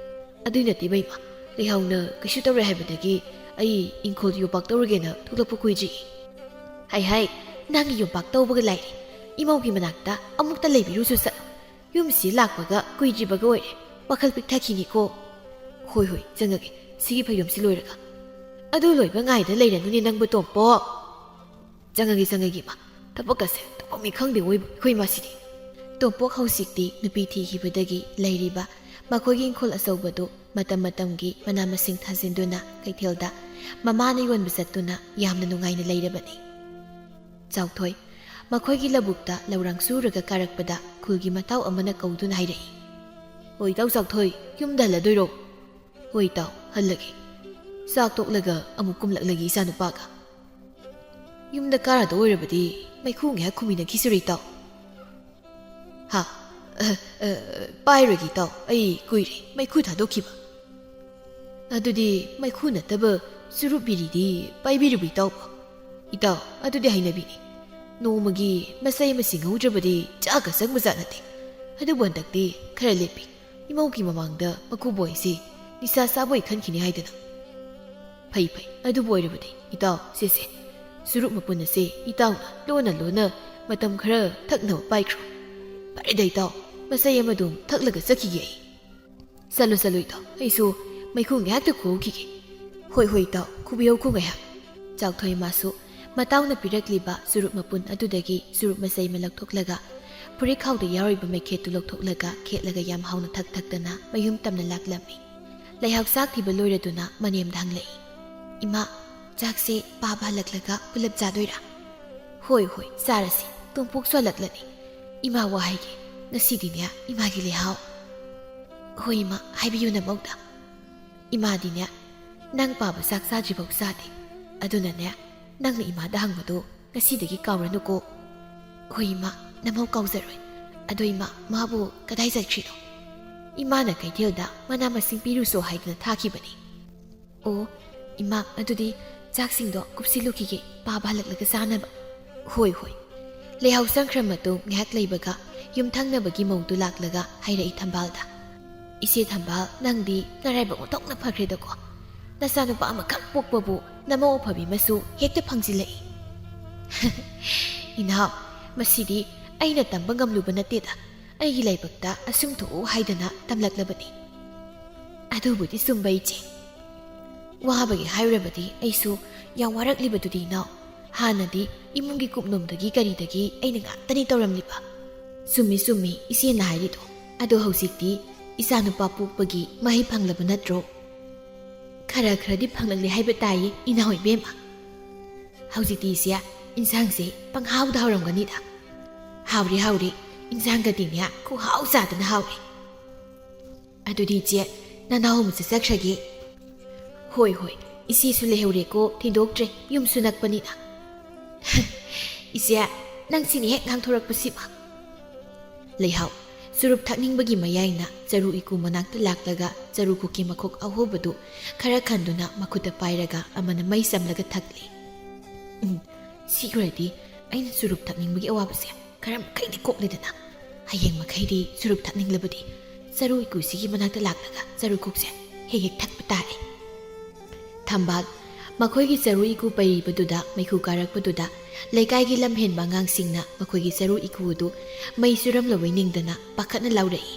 ꯑꯗꯨꯏ ꯅꯠꯇꯦ ꯕꯦꯝꯃ, ꯂꯩꯍꯥꯎꯅ ꯀꯩꯁꯨ ꯇꯧꯔꯣꯏ ꯍꯥꯏꯕꯗꯒꯤ ꯑꯩ ꯏꯪꯈꯣꯜ ꯌꯣꯄꯥꯛ ꯇꯧꯔꯨꯒꯦꯅ ꯊꯣꯛꯂꯛꯄ ꯀꯨꯏꯗ꯭ꯔꯤ꯫ ꯍꯥꯏ ꯍꯥꯏ, ꯅꯪꯒꯤ ꯌꯣꯄꯥꯛ ꯇꯧꯕꯒ ꯂꯥꯏꯔꯤ, ꯏꯃꯧꯒꯤ ꯃꯅꯥꯛꯇ ꯑꯃꯨꯛꯇ ꯂꯩꯕꯤꯔꯨꯁꯨ ꯆꯠꯂꯨ꯫ ꯌꯨꯝꯁꯤ ꯂꯥꯛꯄꯒ ꯀꯨꯏꯗ꯭ꯔꯤꯕꯒ ꯑꯣꯏꯔꯦ, ꯋꯥꯈꯜ ꯄꯤꯛꯊꯈꯤꯅꯤꯀꯣ꯫ ꯍꯣꯏ ꯍꯣꯏ, ꯆꯪꯉꯒꯦ, ꯁꯤꯒꯤ ꯐꯩꯖꯣꯝꯁꯤ ꯂꯣꯏꯔꯒ꯫ ꯑꯗꯨ ꯂꯣꯏꯕ ꯉꯥꯏꯗ ꯂꯩꯔꯅꯨꯅꯦ ꯅꯪꯕꯨ ꯇꯣꯝꯄꯣꯛ꯫ ꯆꯪꯉꯒꯦ, ꯆꯪꯉꯒꯦ ꯏꯃꯥ, ꯊꯕꯛ ꯑꯁꯦ ꯇꯧꯐꯝ ꯈꯪꯗꯦ ꯑꯣꯏꯕ ꯑꯩꯈꯣꯏ ꯏꯃꯥꯁꯤꯗꯤ꯫ ꯇꯣꯝꯄꯣꯛ ꯍꯧꯖꯤꯛꯇꯤ ꯅꯨꯄꯤ ꯊꯤꯈꯤꯕꯗꯒꯤ ꯂꯩꯔꯤꯕ ꯃꯈꯣꯏꯒꯤ ꯏꯪꯈꯣꯜ ꯑꯆꯧꯕꯗꯨ ꯃꯇꯝ ꯃꯇꯝꯒꯤ ꯃꯅꯥ ꯃꯁꯤꯡ ꯊꯥꯖꯤꯟꯗꯨꯅ ꯀꯩꯊꯦꯜꯗ ꯃꯃꯥꯅ ꯌꯣꯟꯕ ꯆꯠꯇꯨꯅ ꯌꯥꯝꯅ ꯅꯨꯡꯉꯥꯏꯅ ꯂꯩꯔꯕꯅꯤ꯫ ꯆꯥꯎꯊꯣꯏ, ꯃꯈꯣꯏꯒꯤ ꯂꯧꯕꯨꯛꯇ ꯂꯧꯔꯥꯡ ꯁꯨꯔꯒ ꯀꯥꯔꯛꯄꯗ ꯈꯨꯜꯒꯤ ꯃꯇꯥꯎ ꯑꯃꯅ ꯀꯧꯗꯨꯅ ꯍꯥꯏꯔꯛꯏ꯫ "ꯍꯣꯏ, ꯏꯇꯥꯎ ꯆꯥꯎꯊꯣꯏ, ꯌꯨꯝꯗ ꯍꯜꯂꯗꯣꯏꯔꯣ?" "ꯍꯣꯏ ꯏꯇꯥꯎ, ꯍꯜꯂꯒꯦ꯫ ꯆꯥꯛ ꯇꯣꯛꯂꯒ ꯑꯃꯨꯛ ꯀꯨꯝꯂꯛꯂꯒꯦ ꯏꯆꯥꯅꯨꯄꯥꯒ꯫ ꯌꯨꯝꯗ ꯀꯥꯔꯗ ꯑꯣꯏꯔꯕꯗꯤ ꯃꯩꯈꯨ ꯉꯥꯏꯍꯥꯛ ꯈꯨꯝꯃꯤꯟꯅꯈꯤꯁꯤꯔꯣ ꯏꯇꯥꯎ?" "ꯍꯥ? ꯑ, ꯑ, ꯄꯥꯏꯔꯣꯏꯒꯦ ꯏꯇꯥꯎ, ꯑꯩ ꯀꯨꯏꯔꯦ ꯃꯩꯈꯨ ꯊꯥꯗꯣꯛꯈꯤꯕ꯫" "ꯑꯗꯨꯗꯤ ꯃꯩꯈꯨ ꯅꯠꯇꯕ ꯆꯨꯔꯨꯞ ꯕꯤꯔꯤꯗꯤ ꯄꯥꯏꯕꯤꯔꯕ ꯏꯇꯥꯎꯕꯣ?" "ꯏꯇꯥꯎ, ꯑꯗꯨꯗꯤ ꯍꯩꯅꯕꯤꯅꯤ꯫ ꯅꯣꯡꯃꯒꯤ ꯃꯆꯩ ꯑꯃ ꯁꯤꯡꯍꯧꯗ꯭ꯔꯕꯗꯤ ꯆꯥꯛꯀ ꯆꯪꯕꯖꯥꯠ ꯅꯠꯇꯦ꯫ ꯑꯗꯨꯕꯨ ꯍꯟꯗꯛꯇꯤ ꯈꯔ ꯂꯦꯞꯄꯤ꯫ ꯏꯃꯧꯒꯤ ꯃꯃꯥꯡꯗ ꯃꯀꯨꯕꯣꯏꯁꯤ ꯅꯤꯁꯥ ꯆꯥꯕꯣꯏ ꯈꯟꯈꯤꯅꯤ ꯍꯥꯏꯗꯅ꯫" "ꯐꯩ ꯐꯩ, ꯑꯗꯨꯕꯨ ꯑꯣꯏꯔꯕꯗꯤ ꯏꯇꯥꯎ, ꯁꯦ ꯁꯦ, ꯆꯨꯔꯨꯞ ꯃꯄꯨꯟ ꯑꯁꯦ ꯏꯇꯥꯎꯅ ꯂꯣꯟꯅ ꯂꯣꯟꯅ ꯃꯇꯝ ꯈꯔ ꯊꯛꯅꯕ ꯄꯥꯏꯈ꯭ꯔꯣ꯫ ꯐꯔꯦꯗ ꯏꯇꯥꯎ, ꯃꯆꯩ ꯑꯃꯗꯨꯝ ꯊꯛꯂꯒ ꯆꯠꯈꯤꯒꯦ ꯑꯩ꯫ ꯆꯠꯂꯨ ꯆꯠꯂꯨ ꯏꯇꯥꯎ, ꯑꯩꯁꯨ ꯃꯩꯈꯨ ꯉꯥꯏꯍꯥꯛꯇ ꯈꯨꯍꯧꯈꯤꯒꯦ"꯫ "ꯍꯣꯏ ꯍꯣꯏ ꯏꯇꯥꯎ, ꯈꯨꯕꯤꯍꯧꯈꯣ ꯉꯥꯏꯍꯥꯛ"꯫ ꯆꯥꯎꯊꯣꯏ ꯃꯥꯁꯨ ꯃꯇꯥꯎꯅ ꯄꯤꯔꯛꯂꯤꯕ ꯆꯨꯔꯨꯞ ꯃꯄꯨꯟ ꯑꯗꯨꯗꯒꯤ ꯆꯨꯔꯨꯞ ꯃꯆꯩ ꯑꯃ ꯂꯧꯊꯣꯛꯂꯒ ꯐꯨꯔꯤꯠꯈꯥꯎꯗ ꯌꯥꯎꯔꯤꯕ ꯃꯩꯈꯦꯠꯇꯨ ꯂꯧꯊꯣꯛꯂꯒ ꯈꯦꯠꯂꯒ ꯌꯥꯝ ꯍꯥꯎꯅ ꯊꯛ ꯊꯛꯇꯅ ꯃꯌꯨꯝ ꯇꯝꯅ ꯂꯥꯛꯂꯝꯃꯤ꯫ ꯂꯩꯍꯥꯎ ꯆꯥꯛ ꯊꯤꯕ ꯂꯣꯏꯔꯗꯨꯅ ꯃꯅꯦꯝꯗ ꯍꯪꯂꯛꯏ, "ꯏꯃꯥ, ꯆꯥꯛꯁꯦ ꯄꯥꯕ ꯍꯜꯂꯛꯂꯒ ꯄꯨꯂꯞ ꯆꯥꯗꯣꯏꯔꯥ?" "ꯍꯣꯏ ꯍꯣꯏ, ꯆꯥꯔꯁꯤ, ꯇꯣꯝꯄꯣꯛꯁꯨ ꯍꯜꯂꯛꯂꯅꯤ꯫ ꯏꯃꯥ ꯋꯥ ꯍꯥꯏꯒꯦ, ꯉꯁꯤꯗꯤꯅꯦ ꯏꯃꯥꯒꯤ ꯂꯩꯍꯥꯎ"꯫ "ꯍꯣꯏ ꯏꯃꯥ, ꯍꯥꯏꯕꯤꯌꯨ ꯅꯃꯧꯗ"꯫ "ꯏꯃꯥꯗꯤꯅꯦ ꯅꯪ ꯄꯥꯕ ꯆꯥꯛ ꯆꯥꯗ꯭ꯔꯤꯐꯥꯎ ꯆꯥꯗꯦ꯫ ꯑꯗꯨꯅꯅꯦ ꯅꯪꯅ ꯏꯃꯥꯗ ꯍꯪꯕꯗꯣ ꯉꯁꯤꯗꯒꯤ ꯀꯥꯎꯔꯅꯨꯀꯣ"꯫ "ꯍꯣꯏ ꯏꯃꯥ, ꯅꯃꯧ ꯀꯥꯎꯖꯔꯣꯏ꯫ ꯑꯗꯣ ꯏꯃꯥ, ꯃꯥꯕꯨ ꯀꯗꯥꯏ ꯆꯠꯈ꯭ꯔꯤꯅꯣ?" "ꯏꯃꯥꯅ ꯀꯩꯊꯦꯜꯗ ꯃꯅꯥ ꯃꯁꯤꯡ ꯄꯤꯔꯨꯁꯣ ꯍꯥꯏꯗꯅ ꯊꯥꯈꯤꯕꯅꯤ"꯫ "ꯑꯣ ꯏꯃꯥ, ꯑꯗꯨꯗꯤ ꯆꯥꯛꯁꯤꯡꯗꯣ ꯀꯨꯞꯁꯤꯜꯂꯨꯈꯤꯒꯦ, ꯄꯥꯕ ꯍꯜꯂꯛꯂꯒ ꯆꯥꯅꯕ"꯫ "ꯍꯣꯏ ꯍꯣꯏ"꯫ ꯂꯩꯍꯥꯎ ꯆꯪꯈ꯭ꯔ ꯃꯇꯨꯡ ꯉꯥꯏꯍꯥꯛ ꯂꯩꯕꯒ ꯌꯨꯝꯊꯪꯅꯕꯒꯤ ꯃꯧꯗꯨ ꯂꯥꯛꯂꯒ ꯍꯥꯏꯔꯛꯏ ꯊꯝꯕꯥꯜꯗ, "ꯏꯆꯦ ꯊꯝꯕꯥꯜ, ꯅꯪꯗꯤ ꯅꯔꯥꯏꯕꯛ ꯑꯣꯟꯊꯣꯛꯅ ꯐꯈ꯭ꯔꯦꯗꯀꯣ꯫ ꯅꯆꯥꯅꯨꯄꯥ ꯑꯃꯈꯛ ꯄꯣꯛꯄꯕꯨ ꯅꯃꯧ ꯑꯐꯕꯤ ꯑꯃꯁꯨ ꯍꯦꯛꯇ ꯐꯪꯖꯤꯜꯂꯛꯏ"꯫ "ꯏꯅꯥꯎ, ꯃꯁꯤꯗꯤ ꯑꯩꯅ ꯇꯝꯕ ꯉꯝꯂꯨꯕ ꯅꯠꯇꯦꯗ, ꯑꯩꯒꯤ ꯂꯥꯏꯕꯛꯇ ꯑꯁꯨꯝ ꯊꯣꯛꯎ ꯍꯥꯏꯗꯅ ꯇꯝꯂꯛꯂꯕꯅꯤ"꯫ "ꯑꯗꯨꯕꯨꯗꯤ ꯆꯨꯝꯕ ꯏꯆꯦ꯫ ꯋꯥꯕꯒꯤ ꯍꯥꯏꯔꯨꯔꯕꯗꯤ ꯑꯩꯁꯨ ꯌꯥꯝ ꯋꯥꯔꯛꯂꯤꯕꯗꯨꯗꯤ ꯏꯅꯥꯎ꯫ ꯍꯥꯟꯅꯗꯤ ꯏꯃꯨꯡꯒꯤ ꯀꯨꯞꯅꯣꯝꯗꯒꯤ ꯀꯔꯤꯗꯒꯤ ꯑꯩꯅ ꯉꯥꯛꯇꯅꯤ ꯇꯧꯔꯝꯂꯤꯕ"꯫ "ꯆꯨꯝꯃꯤ ꯆꯨꯝꯃꯤ ꯏꯆꯦꯅ ꯍꯥꯏꯔꯤꯗꯣ꯫ ꯑꯗꯣ ꯍꯧꯖꯤꯛꯇꯤ ꯏꯆꯥꯅꯨꯄꯥ ꯄꯣꯛꯄꯒꯤ ꯃꯍꯩ ꯐꯪꯂꯕ ꯅꯠꯇ꯭ꯔꯣ?" "ꯈꯔ ꯈꯔꯗꯤ ꯐꯪꯂꯛꯂꯦ ꯍꯥꯏꯕ ꯇꯥꯏꯌꯦ ꯏꯅꯥꯎ ꯏꯕꯦꯝꯃ꯫ ꯍꯧꯖꯤꯛꯇꯤ ꯏꯆꯦ, ꯏꯟꯁꯥꯡꯁꯦ ꯄꯪꯍꯥꯎꯗ ꯍꯥꯎꯔꯝꯒꯅꯤꯗ"꯫ "ꯍꯥꯎꯔꯦ ꯍꯥꯎꯔꯦ, ꯏꯟꯁꯥꯡꯒꯗꯤꯅꯦ ꯈꯨꯍꯥꯎ ꯆꯥꯗꯅ ꯍꯥꯎꯔꯦ"꯫ "ꯑꯗꯨꯗꯤ ꯏꯆꯦ, ꯅꯅꯥꯎ ꯑꯃꯨꯛ ꯆꯠꯆꯈ꯭ꯔꯒꯦ"꯫ "ꯍꯣꯏ ꯍꯣꯏ, ꯏꯆꯦꯁꯨ ꯂꯩꯍꯧꯔꯦꯀꯣ, ꯊꯤꯟꯗꯣꯛꯇ꯭ꯔꯦ, ꯌꯨꯝꯁꯨ ꯅꯛꯄꯅꯤꯅ"꯫ "ꯏꯆꯦ, ꯅꯪ ꯁꯤꯅꯤ ꯍꯦꯛ ꯉꯥꯡꯊꯣꯔꯛꯄꯁꯤꯃ"꯫ ꯂꯩꯍꯥꯎ ꯆꯨꯔꯨꯞ ꯊꯛꯅꯤꯡꯕꯒꯤ ꯃꯌꯥꯏꯅ ꯆꯔꯨ ꯏꯀꯨ ꯃꯅꯥꯛꯇ ꯂꯥꯛꯂꯒ ꯆꯔꯨ ꯈꯣꯛꯀꯤ ꯃꯈꯣꯛ ꯑꯍꯣꯕꯗꯨ ꯈꯔ ꯈꯟꯗꯨꯅ ꯃꯈꯨꯠꯇ ꯄꯥꯏꯔꯒ ꯑꯃꯅ ꯃꯩ ꯆꯝꯂꯒ ꯊꯛꯂꯤ꯫ "ꯎꯝ, ꯁꯤꯈ꯭ꯔꯗꯤ ꯑꯩꯅ ꯆꯨꯔꯨꯞ ꯊꯛꯅꯤꯡꯕꯒꯤ ꯑꯋꯥꯕꯁꯦ ꯈꯔ ꯃꯈꯩꯗꯤ ꯀꯣꯛꯂꯦꯗꯅ꯫ ꯍꯌꯦꯡ ꯃꯈꯩꯗꯤ ꯆꯨꯔꯨꯞ ꯊꯛꯅꯤꯡꯂꯕꯗꯤ ꯆꯔꯨ ꯏꯀꯨꯁꯤꯒꯤ ꯃꯅꯥꯛꯇ ꯂꯥꯛꯂꯒ ꯆꯔꯨ ꯈꯣꯛꯁꯦ ꯍꯦꯛ ꯍꯦꯛ ꯊꯛꯄ ꯇꯥꯔꯦ"꯫ ꯊꯝꯕꯥꯜ ꯃꯈꯣꯏꯒꯤ ꯆꯔꯨ ꯏꯀꯨ ꯄꯩꯔꯤꯕꯗꯨꯗ ꯃꯩꯈꯨ ꯀꯥꯔꯛꯄꯗꯨꯗ ꯂꯩꯀꯥꯏꯒꯤ ꯂꯝꯍꯦꯟꯕ ꯑꯉꯥꯡꯁꯤꯡꯅ ꯃꯈꯣꯏꯒꯤ ꯆꯔꯨ ꯏꯀꯨ ꯑꯗꯨ ꯃꯩ ꯆꯨꯔꯝꯂꯕꯣꯏ ꯅꯤꯡꯗꯅ ꯄꯥꯈꯠꯅ ꯂꯥꯎꯔꯛꯏ꯫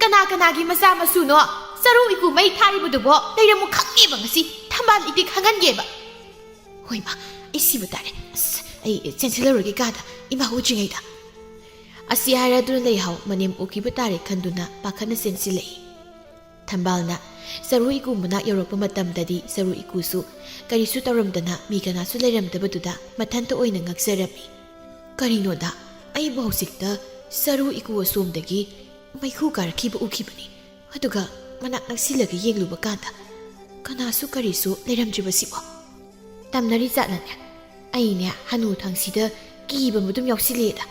"ꯀꯅꯥ ꯀꯅꯥꯒꯤ ꯃꯆꯥ ꯃꯁꯨꯅꯣ ꯆꯔꯨ ꯏꯀꯨ ꯃꯩ ꯊꯥꯔꯤꯕꯗꯨꯕꯣ? ꯂꯩꯔꯝꯃꯨ ꯈꯪꯉꯦꯕ ꯉꯁꯤ, ꯊꯝꯕꯥꯜ ꯏꯗꯤ ꯈꯪꯍꯟꯒꯦꯕ꯫ ꯍꯣꯏ ꯃꯥ, ꯑꯩ ꯁꯤꯕ ꯇꯥꯔꯦ꯫ ꯑꯁ, ꯑꯩ ꯆꯦꯟꯁꯤꯜꯂꯔꯨꯔꯒꯦ ꯀꯥꯗ, ꯏꯃꯥ ꯎꯗ꯭ꯔꯤꯉꯩꯗ"꯫ ꯑꯁꯤ ꯍꯥꯏꯔꯗꯨꯅ ꯂꯩꯍꯥꯎ ꯃꯅꯦꯝ ꯎꯈꯤꯕ ꯇꯥꯔꯦ ꯈꯟꯗꯨꯅ ꯄꯥꯈꯠꯅ ꯆꯦꯟꯁꯤꯜꯂꯛꯏ꯫ ꯊꯝꯕꯥꯜꯅ ꯆꯔꯨ ꯏꯀꯨ ꯃꯅꯥꯛ ꯌꯧꯔꯛꯄ ꯃꯇꯝꯗꯗꯤ ꯆꯔꯨ ꯏꯀꯨꯁꯨ ꯀꯔꯤꯁꯨ ꯇꯧꯔꯝꯗꯅ ꯃꯤ ꯀꯅꯥꯁꯨ ꯂꯩꯔꯝꯗꯕꯗꯨꯗ ꯃꯊꯟꯇ ꯑꯣꯏꯅ ꯉꯛꯆꯔꯝꯃꯤ꯫ "ꯀꯔꯤꯅꯣꯗ, ꯑꯩꯕꯨ ꯍꯧꯖꯤꯛꯇ ꯆꯔꯨ ꯏꯀꯨ ꯑꯁꯣꯝꯗꯒꯤ ꯃꯩꯈꯨ ꯀꯥꯔꯛꯈꯤꯕ ꯎꯈꯤꯕꯅꯤ꯫ ꯑꯗꯨꯒ ꯃꯅꯥꯛ ꯅꯛꯁꯤꯜꯂꯒ ꯌꯦꯡꯂꯨꯕ ꯀꯥꯟꯗ ꯀꯅꯥꯁꯨ ꯀꯔꯤꯁꯨ ꯂꯩꯔꯝꯗ꯭ꯔꯤꯕꯁꯤꯕꯣ?" ꯇꯝꯅꯔꯤ ꯖꯥꯠꯂꯅꯦ? ꯑꯩꯅꯦ ꯍꯅꯨ ꯊꯪꯁꯤꯗ ꯀꯤꯕ ꯑꯗꯨꯝ ꯌꯥꯎꯁꯤꯜꯂꯦꯗ꯫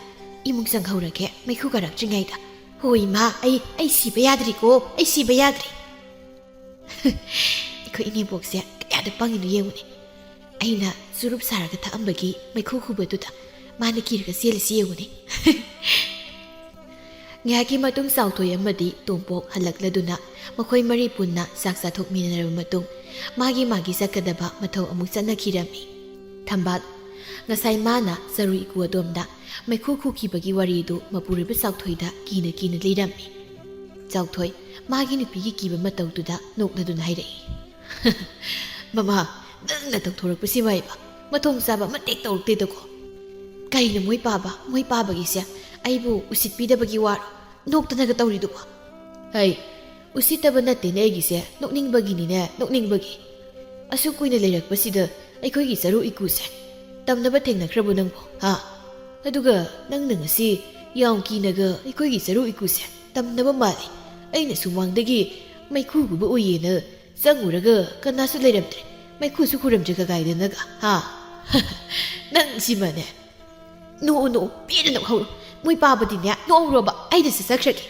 ꯏꯃꯨꯡ ꯆꯪꯍꯧꯔꯒꯦ ꯃꯩꯈꯨ ꯀꯥꯔꯛꯇ꯭ꯔꯤꯉꯩꯗ꯫ ꯍꯣꯏ ꯏꯃꯥ, ꯑꯩ, ꯑꯩ ꯁꯤꯕ ꯌꯥꯗ꯭ꯔꯤꯀꯣ, ꯑꯩ ꯁꯤꯕ ꯌꯥꯗ꯭ꯔꯤ꯫ ꯑꯩꯈꯣꯏ ꯏꯅꯦꯕꯣꯛꯁꯦ ꯀꯌꯥꯗ ꯄꯪꯉꯤꯅꯣ ꯌꯦꯡꯉꯨꯅꯦ꯫ ꯑꯩꯅ ꯆꯨꯔꯨꯞ ꯁꯥꯔꯒ ꯊꯛꯑꯝꯕꯒꯤ ꯃꯩꯈꯨ ꯈꯨꯕꯗꯨꯗ ꯃꯥꯅ ꯀꯤꯔꯒ ꯆꯦꯜꯂꯤꯁꯤ ꯌꯦꯡꯉꯨꯅꯦ꯫ ꯉꯥꯏꯍꯥꯛꯀꯤ ꯃꯇꯨꯡ ꯆꯥꯎꯊꯣꯏ ꯑꯃꯗꯤ ꯇꯣꯝꯄꯣꯛ ꯍꯜꯂꯛꯂꯗꯨꯅ ꯃꯈꯣꯏ ꯃꯔꯤ ꯄꯨꯟꯅ ꯆꯥꯛ ꯆꯥꯊꯣꯛꯃꯤꯟꯅꯔꯕ ꯃꯇꯨꯡ ꯃꯥꯒꯤ ꯃꯥꯒꯤ ꯆꯠꯀꯗꯕ ꯃꯊꯧ ꯑꯃꯨꯛ ꯆꯠꯅꯈꯤꯔꯝꯃꯤ꯫ ꯊꯝꯕꯥꯜ, ꯉꯁꯥꯏ ꯃꯥꯅ ꯆꯔꯨ ꯏꯀꯨ ꯑꯗꯣꯝꯗ ꯃꯩꯈꯨ ꯈꯨꯈꯤꯕꯒꯤ ꯋꯥꯔꯤꯗꯨ ꯃꯄꯨꯔꯣꯏꯕ ꯆꯥꯎꯊꯣꯏꯗ ꯀꯤꯅ ꯀꯤꯅ ꯂꯤꯔꯝꯃꯤ꯫ ꯆꯥꯎꯊꯣꯏ ꯃꯥꯒꯤ ꯅꯨꯄꯤꯒꯤ ꯀꯤꯕ ꯃꯇꯧꯗꯨꯗ ꯅꯣꯛꯂꯗꯨꯅ ꯍꯥꯏꯔꯛꯏ, "ꯃꯃꯥ, ꯅꯪꯅ ꯇꯧꯊꯣꯔꯛꯄꯁꯤꯃ ꯏꯕ ꯃꯊꯣꯡ ꯆꯥꯕ ꯑꯃꯠꯇ ꯍꯦꯛ ꯇꯧꯔꯛꯇꯦꯗꯀꯣ꯫ ꯀꯩꯅꯣ ꯃꯣꯏ ꯄꯥꯕ, ꯃꯣꯏ ꯄꯥꯕꯒꯤꯁꯦ ꯑꯩꯕꯨ ꯎꯁꯤꯠꯄꯤꯗꯕꯒꯤ ꯋꯥꯔꯣ? ꯅꯣꯛꯇꯅꯒ ꯇꯧꯔꯤꯗꯨꯕꯣ?" "ꯍꯩ, ꯎꯁꯤꯠꯇꯕ ꯅꯠꯇꯦꯅꯦ ꯑꯩꯒꯤꯁꯦ, ꯅꯣꯛꯅꯤꯡꯕꯒꯤꯅꯤꯅꯦ, ꯅꯣꯛꯅꯤꯡꯕꯒꯤ꯫ ꯑꯁꯨꯛ ꯀꯨꯏꯅ ꯂꯩꯔꯛꯄꯁꯤꯗ ꯑꯩꯈꯣꯏꯒꯤ ꯆꯔꯨ ꯏꯀꯨꯁꯦ ꯇꯝꯅꯕ ꯊꯦꯡꯅꯈ꯭ꯔꯕꯣ ꯅꯪꯕꯣ, ꯍꯥ? ꯑꯗꯨꯒ ꯅꯪꯅ ꯉꯁꯤ ꯌꯥꯝ ꯀꯤꯅꯒ ꯑꯩꯈꯣꯏꯒꯤ ꯆꯔꯨ ꯏꯀꯨꯁꯦ ꯇꯝꯅꯕ ꯃꯥꯜꯂꯤ꯫ ꯑꯩꯅ ꯁꯨꯃꯥꯡꯗꯒꯤ ꯃꯩꯈꯨ ꯈꯨꯕ ꯎꯏꯌꯦꯅ ꯆꯪꯉꯨꯔꯒ ꯀꯅꯥꯁꯨ ꯂꯩꯔꯝꯗ꯭ꯔꯦ꯫ ꯃꯩꯈꯨꯁꯨ ꯈꯨꯔꯝꯗ꯭ꯔꯦ ꯀꯀꯥꯏꯗꯅꯒ, ꯍꯥ?" "ꯅꯪ ꯁꯤꯃꯅꯦ꯫ ꯅꯣꯛꯎ, ꯅꯣꯛꯎ, ꯄꯦꯟꯅ ꯅꯣꯛꯍꯧꯔꯣ꯫ ꯃꯣꯏ ꯄꯥꯕꯗꯤꯅꯦ, ꯅꯣꯛꯍꯧꯔꯣꯕ, ꯑꯩꯗ ꯆꯠꯆꯈ꯭ꯔꯒꯦ꯫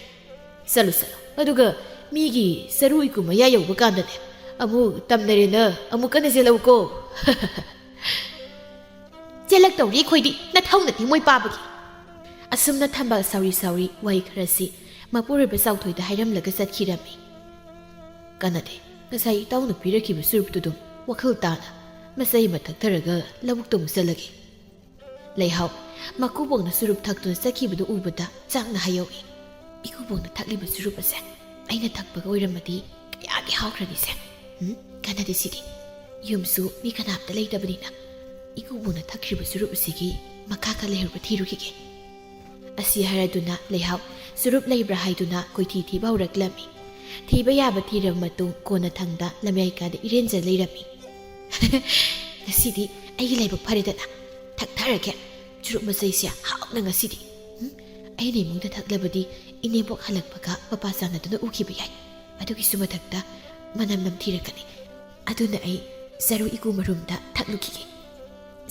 ꯆꯠꯂꯨ, ꯆꯠꯂꯨ꯫ ꯑꯗꯨꯒ ꯃꯤꯒꯤ ꯆꯔꯨ ꯏꯀꯨ ꯃꯌꯥ ꯌꯧꯕ ꯀꯥꯟꯗꯅꯦ, ꯑꯃꯨꯛ ꯇꯝꯅꯔꯦꯅ ꯑꯃꯨꯛ ꯀꯟꯅ ꯆꯦꯜꯂꯛꯎꯀꯣ꯫" "ꯆꯦꯜꯂꯛꯇꯧꯔꯤ ꯑꯩꯈꯣꯏꯗꯤ, ꯅꯊꯧ ꯅꯠꯇꯦ ꯃꯣꯏ ꯄꯥꯕꯒꯤ꯫" ꯑꯁꯨꯝꯅ ꯊꯝꯕꯥꯜ ꯁꯥꯎꯔꯤ ꯁꯥꯎꯔꯤ ꯋꯥꯍꯩ ꯈꯔꯁꯤ ꯃꯄꯨꯔꯣꯏꯕ ꯆꯥꯎꯊꯣꯏꯗ ꯍꯥꯏꯔꯝꯂꯒ ꯆꯠꯈꯤꯔꯝꯃꯤ꯫ "ꯀꯥꯟꯅꯗꯦ, ꯉꯁꯥꯏ ꯏꯇꯥꯎꯅ ꯄꯤꯔꯛꯈꯤꯕ ꯆꯨꯔꯨꯞꯇꯨ ꯑꯗꯨꯝ ꯋꯥꯈꯜ ꯇꯥꯅ ꯃꯆꯩ ꯑꯃ ꯊꯛꯊꯔꯒ ꯂꯧꯕꯨꯛꯇ ꯑꯃꯨꯛ ꯆꯠꯂꯒꯦ꯫ ꯂꯩꯍꯥꯎ, ꯃꯀꯨꯕꯣꯛꯅ ꯆꯨꯔꯨꯞ ꯊꯛꯇꯨꯅ ꯆꯠꯈꯤꯕꯗꯨ ꯎꯕꯗ ꯆꯥꯛꯅ ꯍꯥꯏꯍꯧꯏ꯫ "ꯏꯀꯨꯕꯣꯛꯅ ꯊꯛꯂꯤꯕ ꯆꯨꯔꯨꯞ ꯑꯁꯦ ꯑꯩꯅ ꯊꯛꯄꯒ ꯑꯣꯏꯔꯝꯃꯗꯤ ꯀꯌꯥꯗꯤ ꯍꯥꯎꯈ꯭ꯔꯅꯤꯁꯦ꯫ ꯎꯝ, ꯀꯥꯟꯅꯗꯦ ꯁꯤꯗꯤ꯫ ꯌꯨꯝꯁꯨ ꯃꯤ ꯀꯅꯥꯝꯇ ꯂꯩꯇꯕꯅꯤꯅ ꯏꯀꯨꯕꯣꯛꯅ ꯊꯛꯈ꯭ꯔꯤꯕ ꯆꯨꯔꯨꯞ ꯑꯁꯤꯒꯤ ꯃꯈꯥ ꯈꯔ ꯂꯩꯍꯧꯕ꯭ꯔꯥ ꯊꯤꯔꯨꯈꯤꯒꯦ"꯫ ꯑꯁꯤ ꯍꯥꯏꯔꯗꯨꯅ ꯂꯩꯍꯥꯎ ꯆꯨꯔꯨꯞ ꯂꯩꯕ꯭ꯔꯥ ꯍꯥꯏꯗꯨꯅ ꯀꯣꯏꯊꯤ ꯊꯤꯕ ꯍꯧꯔꯛꯂꯝꯃꯤ꯫ ꯊꯤꯕ ꯌꯥꯕ ꯊꯤꯔꯕ ꯃꯇꯨꯡ ꯀꯣꯟꯅꯊꯪꯗ ꯂꯝꯌꯥꯏ ꯀꯥꯗ ꯏꯔꯦꯟꯖ ꯂꯩꯔꯝꯃꯤ꯫ "ꯉꯁꯤꯗꯤ ꯑꯩꯒꯤ ꯂꯥꯏꯕꯛ ꯐꯔꯦꯗꯅ꯫ ꯊꯛꯊꯔꯒꯦ꯫ ꯆꯨꯔꯨꯞ ꯃꯆꯩꯁꯦ ꯍꯥꯎꯅ ꯉꯁꯤꯗꯤ꯫ ꯎꯝ, ꯑꯩꯅ ꯏꯃꯨꯡꯗ ꯊꯛꯂꯕꯗꯤ ꯏꯅꯦꯝꯕꯣꯛ ꯍꯜꯂꯛꯄꯒ ꯃꯄꯥ ꯆꯥꯟꯅꯗꯨꯅ ꯎꯈꯤꯕ ꯌꯥꯏ꯫ ꯑꯗꯨꯒꯤꯁꯨ ꯃꯊꯛꯇ ꯃꯅꯝ ꯅꯝꯊꯤꯔꯛꯀꯅꯤ꯫ ꯑꯗꯨꯅ ꯑꯩ ꯆꯔꯨ ꯏꯀꯨ ꯃꯔꯨꯝꯗ ꯊꯛꯂꯨꯈꯤꯒꯦ꯫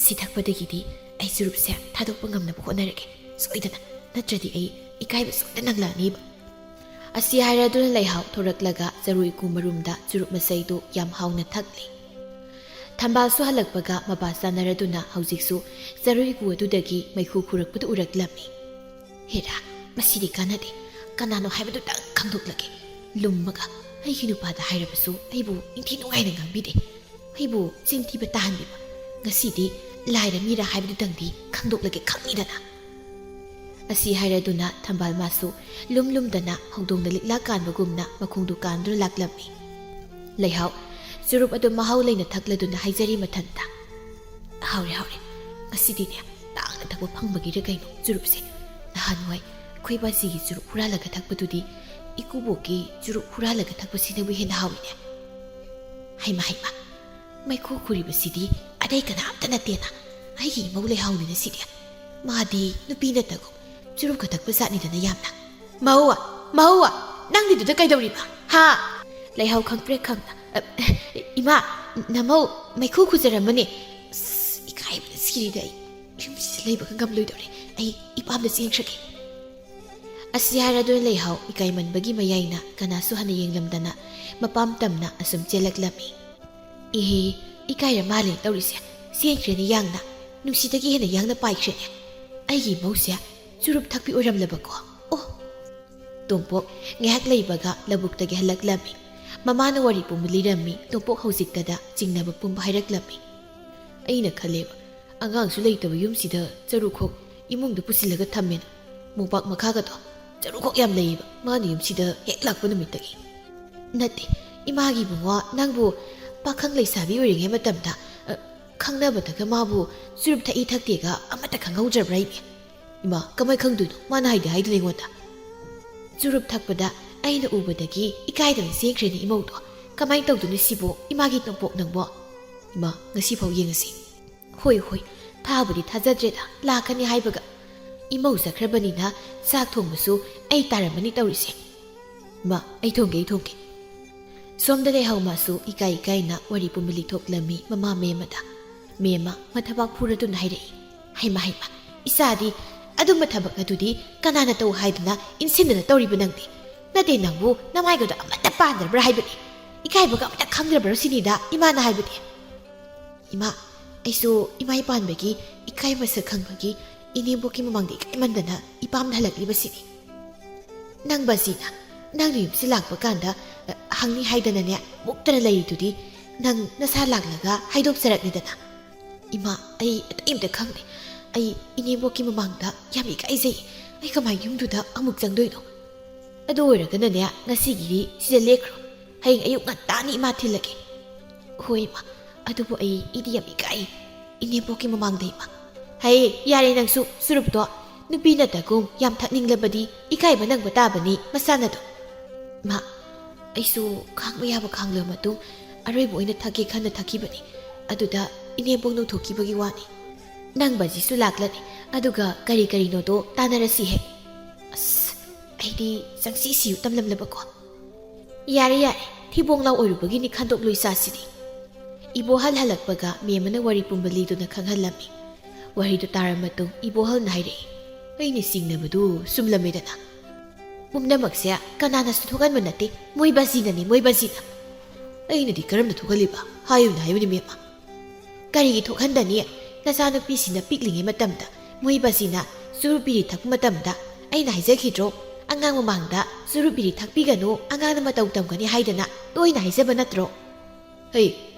ꯁꯤ ꯊꯛꯄꯗꯒꯤꯗꯤ ꯑꯩ ꯆꯨꯔꯨꯞꯁꯦ ꯊꯥꯗꯣꯛꯄ ꯉꯝꯅꯕ ꯍꯣꯠꯅꯔꯒꯦ꯫ ꯁꯣꯏꯗꯅ꯫ ꯅꯠꯇ꯭ꯔꯗꯤ ꯑꯩ ꯏꯀꯥꯏꯕ ꯁꯣꯏꯗꯅ ꯅꯪꯂꯛꯑꯅꯤꯕ"꯫ ꯑꯁꯤ ꯍꯥꯏꯔꯗꯨꯅ ꯂꯩꯍꯥꯎ ꯊꯣꯔꯛꯂꯒ ꯆꯔꯨ ꯏꯀꯨ ꯃꯔꯨꯝꯗ ꯆꯨꯔꯨꯞ ꯃꯆꯩꯗꯨ ꯌꯥꯝ ꯍꯥꯎꯅ ꯊꯛꯂꯤ꯫ ꯊꯝꯕꯥꯜꯁꯨ ꯍꯜꯂꯛꯄꯒ ꯃꯄꯥ ꯆꯥꯟꯅꯔꯗꯨꯅ ꯍꯧꯖꯤꯛꯁꯨ ꯆꯔꯨ ꯏꯀꯨ ꯑꯗꯨꯗꯒꯤ ꯃꯩꯈꯨ ꯈꯨꯔꯛꯄꯗꯨ ꯎꯔꯛꯂꯝꯃꯤ꯫ "ꯍꯦꯔꯥ, ꯃꯁꯤꯗꯤ ꯀꯥꯟꯅꯗꯦ꯫ ꯀꯅꯥꯅꯣ ꯍꯥꯏꯕꯗꯨꯇꯪ ꯈꯪꯗꯣꯛꯂꯒꯦ"꯫ ꯂꯨꯝꯃꯒ ꯑꯩꯒꯤ ꯅꯨꯄꯥꯗ ꯍꯥꯏꯔꯕꯁꯨ ꯑꯩꯕꯨ ꯅꯤꯡꯊꯤ ꯅꯨꯡꯉꯥꯏꯅ ꯉꯥꯡꯕꯤꯗꯦ꯫ ꯑꯩꯕꯨ ꯆꯤꯟ ꯊꯤꯕ ꯇꯥꯍꯟꯕꯤꯕ꯫ ꯉꯁꯤꯗꯤ ꯂꯥꯏꯔ ꯃꯤꯔ ꯍꯥꯏꯕꯗꯨꯇꯪꯗꯤ ꯈꯪꯗꯣꯛꯂꯒꯦ ꯈꯪꯉꯤꯗꯅ꯫ ꯑꯁꯤ ꯍꯥꯏꯔꯗꯨꯅ ꯊꯝꯕꯥꯜ ꯃꯥꯁꯨ ꯂꯨꯝ ꯂꯨꯝꯗꯅ ꯍꯧꯗꯣꯡꯅ ꯂꯤꯛꯂꯥ ꯀꯥꯟꯕꯒꯨꯝꯅ ꯃꯈꯣꯡꯗꯨ ꯀꯥꯟꯗꯨꯅ ꯂꯥꯛꯂꯝꯃꯤ꯫ ꯂꯩꯍꯥꯎ ꯆꯨꯔꯨꯞ ꯑꯗꯨ ꯃꯍꯥꯎ ꯂꯩꯅ ꯊꯛꯂꯗꯨꯅ ꯍꯥꯏꯖꯔꯤ ꯃꯊꯟꯇ, "ꯍꯥꯎꯔꯦ, ꯍꯥꯎꯔꯦ꯫ ꯉꯁꯤꯗꯤꯅꯦ, ꯇꯥꯡꯅ ꯊꯛꯄ ꯐꯪꯕꯒꯤꯔ ꯀꯩꯅꯣ ꯆꯨꯔꯨꯞꯁꯦ꯫ ꯅꯍꯥꯟꯋꯥꯏ ꯑꯩꯈꯣꯏ ꯕꯥꯖꯤꯒꯤ ꯆꯨꯔꯨꯞ ꯍꯨꯔꯥꯜꯂꯒ ꯊꯛꯄꯗꯨꯗꯤ ꯏꯀꯨꯕꯣꯛꯀꯤ ꯆꯨꯔꯨꯞ ꯍꯨꯔꯥꯜꯂꯒ ꯊꯛꯄꯁꯤꯅꯕꯨ ꯍꯦꯟꯅ ꯍꯥꯎꯏꯅꯦ꯫ ꯍꯩꯃ, ꯍꯩꯃ, ꯃꯩꯈꯨ ꯈꯨꯔꯤꯕꯁꯤꯗꯤ ꯑꯇꯩ ꯀꯅꯥꯝꯇ ꯅꯠꯇꯦꯅ, ꯑꯩꯒꯤ ꯏꯃꯧ ꯂꯩꯍꯥꯎꯅꯤꯅ ꯁꯤꯗꯤ꯫ ꯃꯥꯗꯤ ꯅꯨꯄꯤ ꯅꯠꯇꯒꯨꯝ ꯆꯨꯔꯨꯞꯀ ꯊꯛꯄ ꯖꯥꯠꯅꯤꯗꯅ ꯌꯥꯝꯅ꯫ ꯃꯧ, ꯃꯧ, ꯅꯪꯗꯤ ꯑꯗꯨꯗ ꯀꯩꯗꯧꯔꯤꯕ? ꯍꯥ?" ꯂꯩꯍꯥꯎ ꯈꯪꯄ꯭ꯔꯦꯛ ꯈꯪꯅ, "ꯑ, ꯏꯃꯥ, ꯅꯃꯧ ꯃꯩꯈꯨ ꯈꯨꯖꯔꯝꯃꯅꯤ꯫ ꯑꯁ, ꯏꯀꯥꯏꯕꯅ ꯁꯤꯔꯤꯗ ꯑꯩ꯫ ꯌꯨꯝꯁꯤꯗ ꯂꯩꯕꯒ ꯉꯝꯂꯣꯏꯗꯧꯔꯦ꯫ ꯑꯩ ꯏꯄꯥꯝꯗ ꯆꯦꯟꯈ꯭ꯔꯒꯦ"꯫ ꯑꯁꯤ ꯍꯥꯏꯔꯗꯨꯅ ꯂꯩꯍꯥꯎ ꯏꯀꯥꯏꯃꯟꯕꯒꯤ ꯃꯌꯥꯏꯅ ꯀꯅꯥꯁꯨ ꯍꯟꯅ ꯌꯦꯡꯂꯝꯗꯅ ꯃꯄꯥꯝ ꯇꯝꯅ ꯑꯁꯨꯝ ꯆꯦꯜꯂꯛꯂꯝꯃꯤ꯫ "ꯏꯍꯦ, ꯏꯀꯥꯏꯔ ꯃꯥꯜꯂꯦ ꯇꯧꯔꯤꯁꯦ꯫ ꯆꯦꯟꯈ꯭ꯔꯦꯅꯦ ꯌꯥꯡꯅ꯫ ꯅꯨꯡꯁꯤꯗꯒꯤ ꯍꯦꯟꯅ ꯌꯥꯡꯅ ꯄꯥꯏꯈ꯭ꯔꯦꯅꯦ꯫ ꯑꯩꯒꯤ ꯏꯃꯧꯁꯦ ꯆꯨꯔꯨꯞ ꯊꯛꯄꯤ ꯑꯣꯏꯔꯝꯂꯕꯀꯣ꯫ ꯑꯣ"꯫ ꯇꯣꯝꯄꯣꯛ ꯉꯥꯏꯍꯥꯛ ꯂꯩꯕꯒ ꯂꯧꯕꯨꯛꯇꯒꯤ ꯍꯜꯂꯛꯂꯝꯃꯤ꯫ ꯃꯃꯥꯅ ꯋꯥꯔꯤ ꯄꯨꯝꯕ ꯂꯤꯔꯝꯃꯤ, ꯇꯣꯝꯄꯣꯛ ꯍꯧꯖꯤꯛꯇꯗ ꯆꯤꯡꯅꯕ ꯄꯨꯝꯕ ꯍꯥꯏꯔꯛꯂꯝꯃꯤ꯫ ꯑꯩꯅ ꯈꯜꯂꯦꯕ, ꯑꯉꯥꯡꯁꯨ ꯂꯩꯇꯕ ꯌꯨꯝꯁꯤꯗ ꯆꯔꯨꯈꯣꯛ ꯏꯃꯨꯡꯗ ꯄꯨꯁꯤꯜꯂꯒ ꯊꯝꯃꯦꯅ꯫ ꯃꯣꯝꯄꯥꯛ ꯃꯈꯥꯒꯗꯣ ꯆꯔꯨꯈꯣꯛ ꯌꯥꯝ ꯂꯩꯌꯦꯕ, ꯃꯥꯅ ꯌꯨꯝꯁꯤꯗ ꯍꯦꯛ ꯂꯥꯛꯄ ꯅꯨꯃꯤꯠꯇꯒꯤ꯫ ꯅꯠꯇꯦ, ꯏꯃꯥꯒꯤ ꯏꯕꯨꯡꯉꯣ, ꯅꯪꯕꯨ ꯄꯥꯈꯪ ꯂꯩꯁꯥꯕꯤ ꯑꯣꯏꯔꯤꯉꯩ ꯃꯇꯝꯗ, ꯑ, ꯈꯪꯅꯕꯗꯒ ꯃꯥꯕꯨ ꯆꯨꯔꯨꯞ ꯊꯛꯏ ꯊꯛꯇꯦꯒ ꯑꯃꯠꯇ ꯈꯪꯍꯧꯗ꯭ꯔꯕ꯭ꯔꯥ ꯏꯃꯦ? ꯏꯃꯥ, ꯀꯃꯥꯏ ꯈꯪꯗꯣꯏꯅꯣ? ꯃꯥꯅ ꯍꯥꯏꯗꯤ ꯍꯥꯏꯗꯅ ꯑꯩꯉꯣꯟꯗ꯫ ꯆꯨꯔꯨꯞ ꯊꯛꯄꯗ ꯑꯩꯅ ꯎꯕꯗꯒꯤ ꯏꯀꯥꯏꯗꯅ ꯆꯦꯟꯈ꯭ꯔꯦꯅꯦ ꯏꯃꯧꯗꯣ꯫ ꯀꯃꯥꯏꯅ ꯇꯧꯗꯣꯏꯅꯣ ꯁꯤꯕꯣ, ꯏꯃꯥꯒꯤ ꯇꯣꯝꯄꯣꯛ ꯅꯪꯕꯣ? ꯏꯃꯥ, ꯉꯁꯤ ꯐꯥꯎ ꯌꯦꯡꯉꯁꯤ꯫ ꯍꯣꯏ, ꯍꯣꯏ, ꯊꯥꯕꯨꯗꯤ ꯊꯥꯖꯗ꯭ꯔꯦꯗ, ꯂꯥꯛꯀꯅꯤ ꯍꯥꯏꯕꯒ꯫ ꯏꯃꯧ ꯆꯠꯈ꯭ꯔꯕꯅꯤꯅ ꯆꯥꯛ ꯊꯣꯡꯕꯁꯨ ꯑꯩ ꯇꯥꯔꯝꯃꯅꯤ ꯇꯧꯔꯤꯁꯦ꯫ ꯃꯥ, ꯑꯩ ꯊꯣꯡꯒꯦ, ꯑꯩ ꯊꯣꯡꯒꯦ꯫ ꯁꯣꯝꯗ ꯂꯩꯍꯧ ꯃꯥꯁꯨ ꯏꯀꯥꯏ ꯏꯀꯥꯏꯅ ꯋꯥꯔꯤ ꯄꯨꯝꯕ ꯂꯤꯊꯣꯛꯂꯝꯃꯤ ꯃꯃꯥ ꯃꯦꯝꯃꯗ꯫ ꯃꯦꯝꯃ ꯃꯊꯕꯥꯛ ꯐꯨꯔꯗꯨꯅ ꯍꯥꯏꯔꯛꯏ, "ꯍꯩꯃ, ꯍꯩꯃ, ꯏꯆꯥꯗꯤ ꯑꯗꯨꯝꯕ ꯊꯕꯛ ꯑꯗꯨꯗꯤ ꯀꯅꯥꯅ ꯇꯧ ꯍꯥꯏꯗꯅ ꯏꯟꯁꯤꯟꯗꯅ ꯇꯧꯔꯤꯕ ꯅꯪꯗꯤ? ꯅꯠꯇꯦ, ꯅꯪꯕꯨ ꯅꯃꯥꯏꯒꯗꯣ ꯑꯃꯠꯇ ꯄꯥꯟꯗ꯭ꯔꯕ꯭ꯔꯥ ꯍꯥꯏꯕꯅꯤ? ꯏꯀꯥꯏꯕꯒ ꯑꯃꯠꯇ ꯈꯪꯗ꯭ꯔꯕ꯭ꯔꯣ ꯁꯤꯅꯤꯗ ꯏꯃꯥꯅ ꯍꯥꯏꯕꯗꯤ?" ꯏꯃꯥ, ꯑꯩꯁꯨ ꯏꯃꯥ ꯏꯄꯥꯟꯕꯒꯤ ꯏꯀꯥꯏ ꯃꯁꯛ ꯈꯪꯕꯒꯤ ꯏꯅꯦꯝꯕꯣꯛꯀꯤ ꯃꯃꯥꯡꯗ ꯏꯀꯥꯏꯃꯟꯗꯅ ꯏꯄꯥꯝ ꯍꯜꯂꯛꯂꯤꯕꯁꯤꯅꯤ꯫ ꯅꯪ ꯕꯖꯤꯅ, ꯅꯪꯅ ꯌꯨꯝꯁꯤ ꯂꯥꯛꯄ ꯀꯥꯟꯗ, ꯑ, ꯍꯪꯅꯤ ꯍꯥꯏꯗꯅꯅꯦ, ꯃꯨꯛꯇꯅ ꯂꯩꯔꯤꯗꯨꯗꯤ, ꯅꯪ ꯅꯁꯥ ꯂꯥꯛꯂꯒ ꯍꯥꯏꯗꯣꯛꯆꯔꯛꯂꯤꯗꯅ꯫ ꯏꯃꯥ, ꯑꯩ ꯑꯇꯩ ꯑꯝꯇ ꯈꯪꯗꯦ꯫ ꯑꯩ ꯏꯅꯦꯝꯕꯣꯛꯀꯤ ꯃꯃꯥꯡꯗ ꯌꯥꯝ ꯏꯀꯥꯏꯖꯩ꯫ ꯑꯩ ꯀꯃꯥꯏꯅ ꯌꯨꯝꯗꯨꯗ ꯑꯃꯨꯛ ꯆꯪꯗꯣꯏꯅꯣ? ꯑꯗꯨ ꯑꯣꯏꯔꯒꯅꯅꯦ, ꯉꯁꯤꯒꯤꯗꯤ ꯁꯤꯗ ꯂꯦꯛꯈ꯭ꯔꯣ꯫ ꯍꯌꯦꯡ ꯑꯌꯨꯛ ꯉꯟꯇꯥꯅꯤ ꯏꯃꯥ ꯊꯤꯜꯂꯒꯦ꯫ ꯍꯣꯏ ꯏꯃꯥ, ꯑꯗꯨꯕꯨ ꯑꯩ, ꯑꯩꯗꯤ ꯌꯥꯝ ꯏꯀꯥꯏ ꯏꯅꯦꯝꯕꯣꯛꯀꯤ ꯃꯃꯥꯡꯗ ꯏꯃꯥ꯫ ꯍꯩ, ꯌꯥꯔꯦ ꯅꯪꯁꯨ ꯆꯨꯔꯨꯞꯇꯣ꯫ ꯅꯨꯄꯤ ꯅꯠꯇꯒꯨꯝ ꯌꯥꯝ ꯊꯛꯅꯤꯡꯂꯕꯗꯤ ꯏꯀꯥꯏꯕ ꯅꯪꯕ ꯇꯥꯕꯅꯤ ꯃꯁꯥꯅꯗꯣ꯫ ꯏꯃꯥ, ꯑꯩꯁꯨ ꯈꯥꯡꯕ ꯌꯥꯕ ꯈꯥꯡꯂꯕ ꯃꯇꯨꯡ ꯑꯔꯣꯏꯕ ꯑꯣꯏꯅ ꯊꯛꯀꯦ ꯈꯟꯅ ꯊꯛꯈꯤꯕꯅꯤ꯫ ꯑꯗꯨꯗ ꯏꯅꯦꯝꯕꯣꯛ ꯅꯧꯊꯣꯛꯈꯤꯕꯒꯤ ꯋꯥꯅꯤ꯫ ꯅꯪ ꯕꯖꯤꯁꯨ ꯂꯥꯛꯂꯅꯤ, ꯑꯗꯨꯒ ꯀꯔꯤ ꯀꯔꯤꯅꯣꯗꯣ ꯇꯥꯟꯅꯔꯁꯤ ꯍꯦꯛ꯫ ꯑꯁ, ꯑꯩꯗꯤ ꯆꯪꯁꯤ ꯁꯤꯌꯨ ꯇꯝꯂꯝꯂꯕꯀꯣ꯫ ꯌꯥꯔꯦ, ꯌꯥꯔꯦ, ꯊꯤꯕꯣꯡ ꯂꯥꯎ ꯑꯣꯏꯔꯨꯕꯒꯤꯅꯤ ꯈꯟꯗꯣꯛꯂꯣꯏ ꯆꯥꯁꯤꯗꯤ꯫ ꯏꯕꯣꯍꯜ ꯍꯜꯂꯛꯄꯒ ꯃꯦꯝ ꯑꯃꯅ ꯋꯥꯔꯤ ꯄꯨꯝꯕ ꯂꯤꯗꯨꯅ ꯈꯪꯍꯜꯂꯝꯃꯤ꯫ ꯋꯥꯔꯤꯗꯨ ꯇꯥꯔꯕ ꯃꯇꯨꯡ ꯏꯕꯣꯍꯜꯅ ꯍꯥꯏꯔꯛꯏ, "ꯑꯩꯅ ꯆꯤꯡꯅꯕꯗꯨ ꯆꯨꯝꯂꯝꯃꯦꯗꯅ꯫ ꯄꯨꯝꯅꯃꯛꯁꯦ ꯀꯅꯥꯅꯁꯨ ꯊꯣꯛꯍꯟꯕ ꯅꯠꯇꯦ, ꯃꯣꯏ ꯕꯥꯖꯤꯅꯅꯤ, ꯃꯣꯏ ꯕꯥꯖꯤꯅ꯫" "ꯑꯩꯅꯗꯤ ꯀꯔꯝꯅ ꯊꯣꯛꯍꯜꯂꯤꯕ? ꯍꯥꯏꯌꯨꯅ ꯍꯥꯏꯕꯅꯤ ꯃꯦꯝꯃ꯫" "ꯀꯔꯤꯒꯤ ꯊꯣꯛꯍꯟꯗꯅꯤ? ꯅꯆꯥꯅꯨꯄꯤꯁꯤꯅ ꯄꯤꯛꯂꯤꯉꯩ ꯃꯇꯝꯗ ꯃꯣꯏ ꯕꯥꯖꯤꯅ ꯆꯨꯔꯨꯞ ꯕꯤꯔꯤ ꯊꯛꯄ ꯃꯇꯝꯗ ꯑꯩꯅ ꯍꯥꯏꯖꯈꯤꯗ꯭ꯔꯣ? ꯑꯉꯥꯡ ꯃꯃꯥꯡꯗ ꯆꯨꯔꯨꯞ ꯕꯤꯔꯤ ꯊꯛꯄꯤꯒꯅꯨ, ꯑꯉꯥꯡꯅ ꯃꯇꯧ ꯇꯝꯒꯅꯤ ꯍꯥꯏꯗꯅ ꯇꯣꯏꯅ ꯍꯥꯏꯖꯕ ꯅꯠꯇ꯭ꯔꯣ? ꯍꯩ,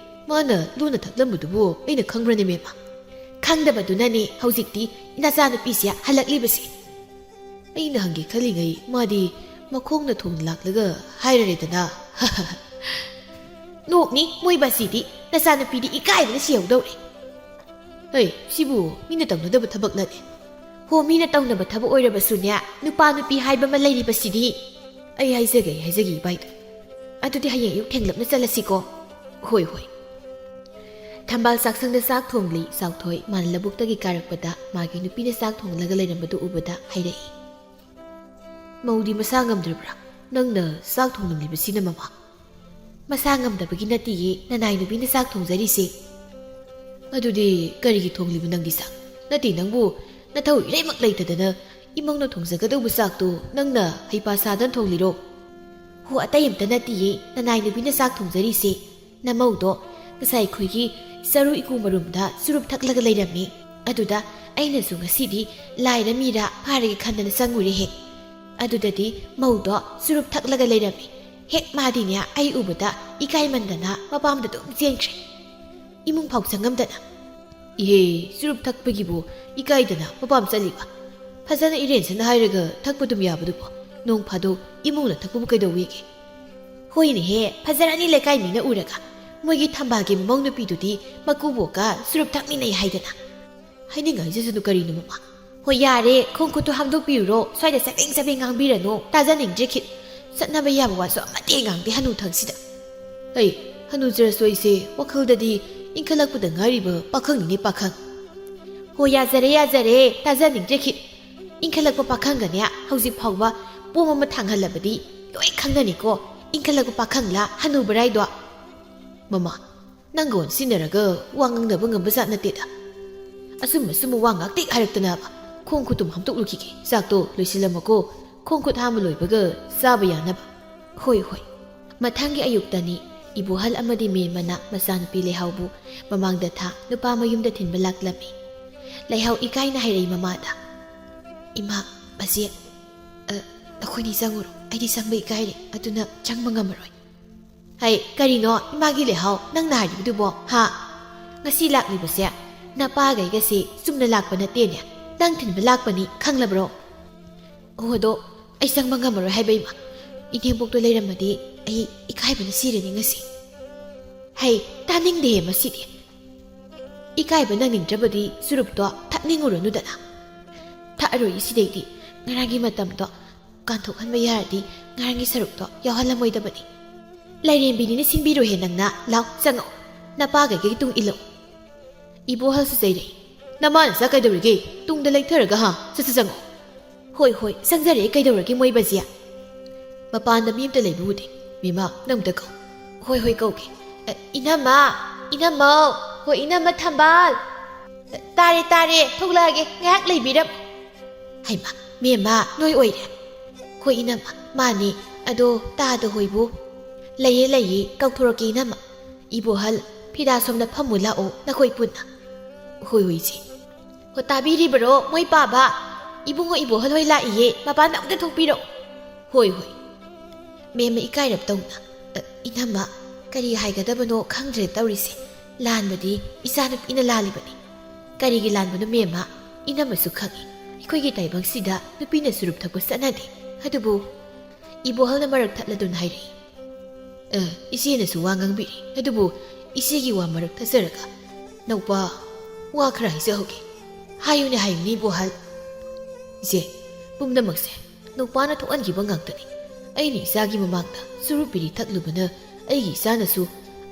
ꯃꯥꯅ ꯂꯣꯟꯅ ꯊꯛꯂꯝꯕꯗꯨꯕꯨ ꯑꯩꯅ ꯈꯪꯕ꯭ꯔꯅꯦ, ꯃꯦꯝꯃ? ꯈꯪꯗꯕꯗꯨꯅꯅꯦ ꯍꯧꯖꯤꯛꯇꯤ ꯅꯆꯥꯅꯨꯄꯤꯁꯦ ꯍꯜꯂꯛꯂꯤꯕꯁꯦ꯫ ꯑꯩꯅ ꯍꯪꯒꯦ ꯈꯜꯂꯤꯉꯩ ꯃꯥꯗꯤ ꯃꯈꯣꯡꯅ ꯊꯣꯡ ꯂꯥꯛꯂꯒ ꯍꯥꯏꯔꯔꯦꯗꯅ꯫ ꯅꯣꯛꯅꯤ ꯃꯣꯏ ꯕꯥꯁꯤꯗꯤ, ꯅꯆꯥꯅꯨꯄꯤꯗꯤ ꯏꯀꯥꯏꯕꯅ ꯁꯤꯍꯧꯗꯧꯔꯦ꯫ ꯍꯩ, ꯁꯤꯕꯨ ꯃꯤꯅ ꯇꯧꯅꯗꯕ ꯊꯕꯛꯂꯅꯦ? ꯍꯣ, ꯃꯤꯅ ꯇꯧꯅꯕ ꯊꯕꯛ ꯑꯣꯏꯔꯕꯁꯨꯅꯦ, ꯅꯨꯄꯥ ꯅꯨꯄꯤ ꯍꯥꯏꯕ ꯑꯃ ꯂꯩꯔꯤꯕꯁꯤꯗꯤ꯫ ꯑꯩ ꯍꯥꯏꯖꯒꯦ, ꯑꯩ ꯍꯥꯏꯖꯒꯦ, ꯏꯕꯥꯏꯗꯣ꯫ ꯑꯗꯨꯗꯤ ꯍꯌꯦꯡ ꯑꯌꯨꯛ ꯊꯦꯡꯂꯞꯅ ꯆꯠꯂꯁꯤꯀꯣ꯫ ꯍꯣꯏ, ꯍꯣꯏ꯫ ꯊꯝꯕꯥꯜ ꯆꯥꯛꯁꯪꯗ ꯆꯥꯛ ꯊꯣꯡꯂꯤ ꯆꯥꯎꯊꯣꯏ꯫ ꯃꯥꯅ ꯂꯧꯕꯨꯛꯇꯒꯤ ꯀꯥꯔꯛꯄꯗ ꯃꯥꯒꯤ ꯅꯨꯄꯤꯅ ꯆꯥꯛ ꯊꯣꯡꯂꯒ ꯂꯩꯔꯝꯕꯗꯨ ꯎꯕꯗ ꯍꯥꯏꯔꯛꯏ, "ꯃꯧꯗꯤ ꯃꯁꯥ ꯉꯝꯗ꯭ꯔꯕ꯭ꯔꯥ? ꯅꯪꯅ ꯆꯥꯛ ꯊꯣꯡꯂꯝꯂꯤꯕꯁꯤꯅ, ꯃꯃꯥ?" "ꯃꯁꯥ ꯉꯝꯗꯕꯒꯤ ꯅꯠꯇꯤꯌꯦ ꯅꯅꯥꯏ ꯅꯨꯄꯤꯅ ꯆꯥꯛ ꯊꯣꯡꯖꯔꯤꯁꯦ꯫" "ꯑꯗꯨꯗꯤ ꯀꯔꯤꯒꯤ ꯊꯣꯡꯂꯤꯕ ꯅꯪꯗꯤ ꯆꯥꯛ? ꯅꯠꯇꯦ, ꯅꯪꯕꯨ ꯅꯊꯧ ꯏꯔꯩꯃꯛ ꯂꯩꯇꯗꯅ ꯏꯃꯧꯅ ꯊꯣꯡꯖꯒꯗꯧꯕ ꯆꯥꯛꯇꯣ ꯅꯪꯅ ꯍꯩꯄꯥ ꯁꯥꯗꯅ ꯊꯣꯡꯂꯤꯔꯣ?" "ꯍꯣ, ꯑꯇꯩ ꯑꯝꯇ ꯅꯠꯇꯤꯌꯦ ꯅꯅꯥꯏ ꯅꯨꯄꯤꯅ ꯆꯥꯛ ꯊꯣꯡꯖꯔꯤꯁꯦ꯫ ꯅꯃꯧꯗꯣ ꯉꯁꯥꯏ ꯑꯩꯈꯣꯏꯒꯤ ꯆꯔꯨ ꯏꯀꯨ ꯃꯔꯨꯝꯗ ꯆꯨꯔꯨꯞ ꯊꯛꯂꯒ ꯂꯩꯔꯝꯃꯤ꯫ ꯑꯗꯨꯗ ꯑꯩꯅꯁꯨ ꯉꯁꯤꯗꯤ ꯂꯥꯏꯔ ꯃꯤꯔ ꯐꯥꯔꯒꯦ ꯈꯟꯗꯅ ꯆꯪꯉꯨꯔꯦ ꯍꯦꯛ꯫ ꯑꯗꯨꯗꯗꯤ ꯃꯧꯗꯣ ꯆꯨꯔꯨꯞ ꯊꯛꯂꯒ ꯂꯩꯔꯝꯃꯤ꯫ ꯍꯦꯛ ꯃꯥꯗꯤꯅꯦ ꯑꯩ ꯎꯕꯗ ꯏꯀꯥꯏꯃꯟꯗꯅ ꯃꯄꯥꯝꯗ ꯑꯗꯨꯝ ꯆꯦꯟꯈ꯭ꯔꯦ꯫ ꯏꯃꯨꯡ ꯐꯥꯎ ꯆꯪꯉꯝꯗꯅ꯫" "ꯏꯍꯦ, ꯆꯨꯔꯨꯞ ꯊꯛꯄꯒꯤꯕꯨ ꯏꯀꯥꯏꯗꯅ ꯃꯄꯥꯝ ꯆꯠꯂꯤꯕ? ꯐꯖꯅ ꯏꯔꯦꯟꯁꯅ ꯍꯥꯏꯔꯒ ꯊꯛꯄ ꯑꯗꯨꯝ ꯌꯥꯕꯗꯨꯕꯨ? ꯅꯣꯡ ꯐꯥꯗꯣꯛ ꯏꯃꯨꯡꯅ ꯊꯛꯄꯕꯨ ꯀꯩꯗꯧꯋꯦꯒꯦ?" "ꯍꯣꯏꯅꯦꯍꯦ, ꯐꯖꯔꯅꯤ ꯂꯩꯀꯥꯏ ꯃꯤꯅ ꯎꯔꯒ꯫ ꯃꯣꯏꯒꯤ ꯊꯝꯕꯥꯜꯒꯤ ꯃꯃꯧ ꯅꯨꯄꯤꯗꯨꯗꯤ ꯃꯀꯨꯕꯣꯛꯀ ꯆꯨꯔꯨꯞ ꯊꯛꯃꯤꯟꯅꯩ ꯍꯥꯏꯗꯅ꯫" "ꯍꯥꯏꯅꯤꯡ ꯍꯥꯏꯖꯁꯅꯨ ꯀꯔꯤꯅꯣ, ꯃꯃꯥ?" "ꯍꯣꯏ, ꯌꯥꯔꯦ, ꯈꯣꯡ ꯈꯨꯠꯇꯨ ꯍꯥꯝꯗꯣꯛꯄꯤꯔꯨꯔꯣ, ꯁ꯭ꯋꯥꯏꯗ ꯆꯕꯦꯡ ꯆꯕꯦꯡ ꯉꯥꯡꯕꯤꯔꯅꯨ, ꯇꯥꯖꯅꯤꯡꯗ꯭ꯔꯦ ꯈꯤꯠ꯫ ꯆꯠꯅꯕ ꯌꯥꯕ ꯋꯥꯁꯨ ꯑꯃꯠꯇ ꯍꯦꯛ ꯉꯥꯡꯗꯦ ꯍꯅꯨꯊꯪꯁꯤꯗ꯫" "ꯍꯩ, ꯍꯅꯨꯖꯔꯁꯨ ꯑꯩꯁꯦ ꯋꯥꯈꯜꯗꯗꯤ ꯏꯟꯈꯠꯂꯛꯄꯗ ꯉꯥꯏꯔꯤꯕ ꯄꯥꯈꯪꯅꯤꯅꯦ, ꯄꯥꯈꯪ꯫" "ꯍꯣ, ꯌꯥꯖꯔꯦ, ꯌꯥꯖꯔꯦ, ꯇꯥꯖꯅꯤꯡꯗ꯭ꯔꯦ ꯈꯤꯠ꯫ ꯏꯟꯈꯠꯂꯛꯄ ꯄꯥꯈꯪꯒꯅꯦ ꯍꯧꯖꯤꯛ ꯐꯥꯎꯕ ꯄꯣꯝ ꯑꯃ ꯊꯥꯡꯍꯜꯂꯕꯗꯤ ꯂꯣꯏ ꯈꯪꯅꯅꯤꯀꯣ, ꯏꯟꯈꯠꯂꯛꯄ ꯄꯥꯈꯪꯂꯥ ꯍꯅꯨꯕ꯭ꯔꯥꯏꯗꯣ꯫" "ꯃꯃꯥ, ꯅꯪꯒ ꯑꯣꯟꯁꯤꯟꯅꯔꯒ ꯋꯥ ꯉꯥꯡꯅꯕ ꯉꯝꯕ ꯖꯥꯠ ꯅꯠꯇꯦꯗ꯫ ꯑꯆꯨꯝ ꯑꯆꯨꯝꯕ ꯋꯥ ꯉꯥꯛꯇ ꯍꯥꯏꯔꯛꯇꯅꯕ꯫ ꯈꯣꯡ ꯈꯨꯠꯇꯨꯝ ꯍꯥꯝꯗꯣꯛꯂꯨꯈꯤꯒꯦ, ꯆꯥꯛꯇꯣ ꯂꯣꯏꯁꯤꯜꯂꯝꯃꯨꯀꯣ, ꯈꯣꯡ ꯈꯨꯠ ꯍꯥꯝꯕ ꯂꯣꯏꯕꯒ ꯆꯥꯕ ꯌꯥꯅꯕ꯫" "ꯍꯣꯏ, ꯍꯣꯏ꯫" ꯃꯊꯪꯒꯤ ꯑꯌꯨꯛꯇꯅꯤ ꯏꯕꯣꯍꯜ ꯑꯃꯗꯤ ꯃꯦꯝꯃꯅ ꯃꯆꯥꯅꯨꯄꯤ ꯂꯩꯍꯥꯎꯕꯨ ꯃꯃꯥꯡꯗ ꯊꯥ ꯅꯨꯄꯥ ꯃꯌꯨꯝꯗ ꯊꯤꯟꯕ ꯂꯥꯛꯂꯝꯃꯤ꯫ ꯂꯩꯍꯥꯎ ꯏꯀꯥꯏꯅ ꯍꯥꯏꯔꯛꯏ ꯃꯃꯥꯗ, "ꯏꯃꯥ, ꯃꯆꯦ, ꯑ, ꯑꯩꯈꯣꯏꯅꯤ ꯆꯪꯉꯨꯔꯣ꯫ ꯑꯩꯗꯤ ꯆꯪꯕ ꯏꯀꯥꯏꯔꯦ, ꯑꯗꯨꯅ ꯆꯪꯕ ꯉꯝꯃꯔꯣꯏ꯫ ꯍꯩ, ꯀꯔꯤꯅꯣ ꯏꯃꯥꯒꯤ ꯂꯩꯍꯥꯎ ꯅꯪꯅ ꯍꯥꯏꯔꯤꯕꯗꯨꯕꯣ, ꯍꯥ? ꯉꯁꯤ ꯂꯥꯛꯂꯤꯕꯁꯦ ꯅꯄꯥꯒꯩꯒꯁꯦ ꯆꯨꯝꯅ ꯂꯥꯛꯄ ꯅꯠꯇꯦꯅꯦ, ꯅꯪ ꯊꯤꯟꯕ ꯂꯥꯛꯄꯅꯤ, ꯈꯪꯂꯕ꯭ꯔꯣ? ꯑꯣ, ꯑꯗꯣ ꯑꯩ ꯆꯪꯕ ꯉꯝꯃꯔꯣꯏ ꯍꯥꯏꯕ, ꯏꯃꯥ꯫ ꯏꯅꯦꯝꯕꯣꯛꯇꯣ ꯂꯩꯔꯝꯃꯗꯤ ꯑꯩ ꯏꯀꯥꯏꯕꯅ ꯁꯤꯔꯅꯤ ꯉꯁꯤ꯫ ꯍꯩ, ꯇꯥꯅꯤꯡꯗꯦ ꯃꯁꯤꯗꯤ꯫ ꯏꯀꯥꯏꯕ ꯅꯪꯅꯤꯡꯗ꯭ꯔꯕꯗꯤ ꯆꯨꯔꯨꯞꯇꯣ ꯊꯛꯅꯤꯡꯉꯨꯔꯅꯨꯗꯅ꯫ ꯊꯛꯑꯔꯣꯏ ꯁꯤꯗꯩꯗꯤ꯫ ꯉꯔꯥꯡꯒꯤ ꯃꯇꯝꯗꯣ ꯀꯥꯟꯊꯣꯛꯍꯟꯕ ꯌꯥꯔꯗꯤ ꯉꯔꯥꯡꯒꯤ ꯁꯔꯨꯛꯇꯣ ꯌꯥꯎꯍꯜꯂꯝꯃꯣꯏꯗꯕꯅꯤ꯫ ꯂꯥꯏꯔꯦꯝꯕꯤꯅꯤꯅ ꯁꯤꯟꯕꯤꯔꯣꯍꯦ ꯅꯪꯅ꯫ ꯂꯥꯎ, ꯆꯪꯉꯛꯑꯣ꯫ ꯅꯄꯥꯒꯩꯒꯤ ꯇꯨꯡ ꯏꯜꯂꯛꯑꯣ꯫ ꯏꯕꯣꯍꯜꯁꯨ ꯆꯩꯔꯛꯏ꯫ "ꯅꯃꯥ ꯅꯆꯥ ꯀꯩꯗꯧꯔꯤꯒꯦ? ꯇꯨꯡꯗ ꯂꯩꯊꯔꯒ ꯍꯥ? ꯁꯠ ꯁꯠ ꯆꯪꯉꯛꯑꯣ꯫" "ꯍꯣꯏ, ꯍꯣꯏ, ꯆꯪꯖꯔꯦ꯫ ꯀꯩꯗꯧꯔꯒꯦ ꯃꯣꯏ ꯕꯖꯤꯌꯥ?" "ꯃꯄꯥꯟꯗ ꯃꯤ ꯑꯝꯇ ꯂꯩꯕ ꯎꯗꯦ꯫ ꯃꯦꯝꯃ, ꯅꯪ ꯑꯝꯇ ꯀꯧ꯫" "ꯍꯣꯏ, ꯍꯣꯏ, ꯀꯧꯒꯦ꯫" "ꯑ, ꯏꯅꯝꯃ, ꯏꯅꯝꯃꯧ, ꯍꯣꯏ, ꯏꯅꯝꯃ ꯊꯝꯕꯥꯜ꯫ ꯑ, ꯇꯥꯔꯦ, ꯇꯥꯔꯦ, ꯊꯣꯛꯂꯛꯑꯒꯦ, ꯉꯥꯏꯍꯥꯛ ꯂꯩꯕꯤꯔꯝꯃꯨ꯫" "ꯍꯩꯃꯥ, ꯃꯦꯝꯃ, ꯅꯣꯏ ꯑꯣꯏꯔꯦ?" "ꯍꯣꯏ, ꯏꯅꯝꯃ, ꯃꯥꯅꯦ꯫ ꯑꯗꯣ ꯇꯥꯗ ꯍꯣꯏꯕꯨ?" "ꯂꯩꯌꯦ, ꯂꯩꯌꯦ, ꯀꯧꯊꯣꯔꯛꯀꯦ, ꯏꯅꯝꯃ꯫ ꯏꯕꯣꯍꯜ, ꯐꯤꯗꯥ ꯁꯣꯝꯗ ꯐꯝꯃꯨ ꯂꯥꯛꯑꯣ, ꯅꯈꯣꯏ ꯄꯨꯟꯅ꯫" "ꯍꯣꯏ, ꯍꯣꯏ, ꯏꯆꯦ꯫" "ꯍꯣ, ꯇꯥꯕꯤꯔꯤꯕꯔꯣ, ꯃꯣꯏ ꯄꯥꯕ? ꯏꯕꯨꯡꯉꯣ ꯏꯕꯣꯍꯜ ꯍꯣꯏ ꯂꯥꯛꯏꯌꯦ, ꯃꯄꯥꯟꯗ ꯑꯝꯇ ꯊꯣꯛꯄꯤꯔꯛꯑꯣ꯫" "ꯍꯣꯏ, ꯍꯣꯏ꯫" ꯃꯦꯝꯃ ꯏꯀꯥꯏꯔꯞ ꯇꯧꯅ, "ꯑ, ꯏꯅꯝꯃ, ꯀꯔꯤ ꯍꯥꯏꯒꯗꯕꯅꯣ ꯈꯪꯗ꯭ꯔꯦ ꯇꯧꯔꯤꯁꯦ꯫ ꯂꯥꯟꯕꯗꯤ ꯏꯆꯥꯅꯨꯄꯤꯅ ꯂꯥꯜꯂꯤꯕꯅꯤ꯫" "ꯀꯔꯤꯒꯤ ꯂꯥꯟꯕꯅꯣ ꯃꯦꯝꯃ? ꯏꯅꯝꯃꯁꯨ ꯈꯪꯏ꯫ ꯑꯩꯈꯣꯏꯒꯤ ꯇꯥꯏꯕꯪꯁꯤꯗ ꯅꯨꯄꯤꯅ ꯆꯨꯔꯨꯞ ꯊꯛꯄ ꯆꯠꯅꯗꯦ꯫ ꯑꯗꯨꯕꯨ ꯏꯕꯣꯍꯜꯅ ꯃꯔꯛ ꯊꯠꯂꯗꯨꯅ ꯍꯥꯏꯔꯛꯏ꯫" "ꯑ, ꯏꯆꯦꯅꯁꯨ ꯋꯥ ꯉꯥꯡꯕꯤꯔꯤ꯫ ꯑꯗꯨꯕꯨ ꯏꯆꯦꯒꯤ ꯋꯥ ꯃꯔꯛ ꯊꯠꯆꯔꯒ, ꯅꯧꯄꯥ, ꯋꯥ ꯈꯔ ꯍꯥꯏꯖꯍꯧꯒꯦ꯫" "ꯍꯥꯏꯌꯨꯅꯦ, ꯍꯥꯏꯌꯨꯅꯦ, ꯏꯕꯣꯍꯜ꯫" "ꯏꯆꯦ, ꯄꯨꯝꯅꯃꯛꯁꯦ ꯅꯧꯄꯥꯅ ꯊꯣꯛꯍꯟꯈꯤꯕ ꯉꯥꯛꯇꯅꯤ꯫ ꯑꯩꯅ ꯏꯆꯥꯒꯤ ꯃꯃꯥꯡꯗ ꯆꯨꯔꯨꯞ ꯕꯤꯔꯤ ꯊꯛꯂꯨꯕꯅ ꯑꯩꯒꯤ ꯏꯆꯥꯅꯁꯨ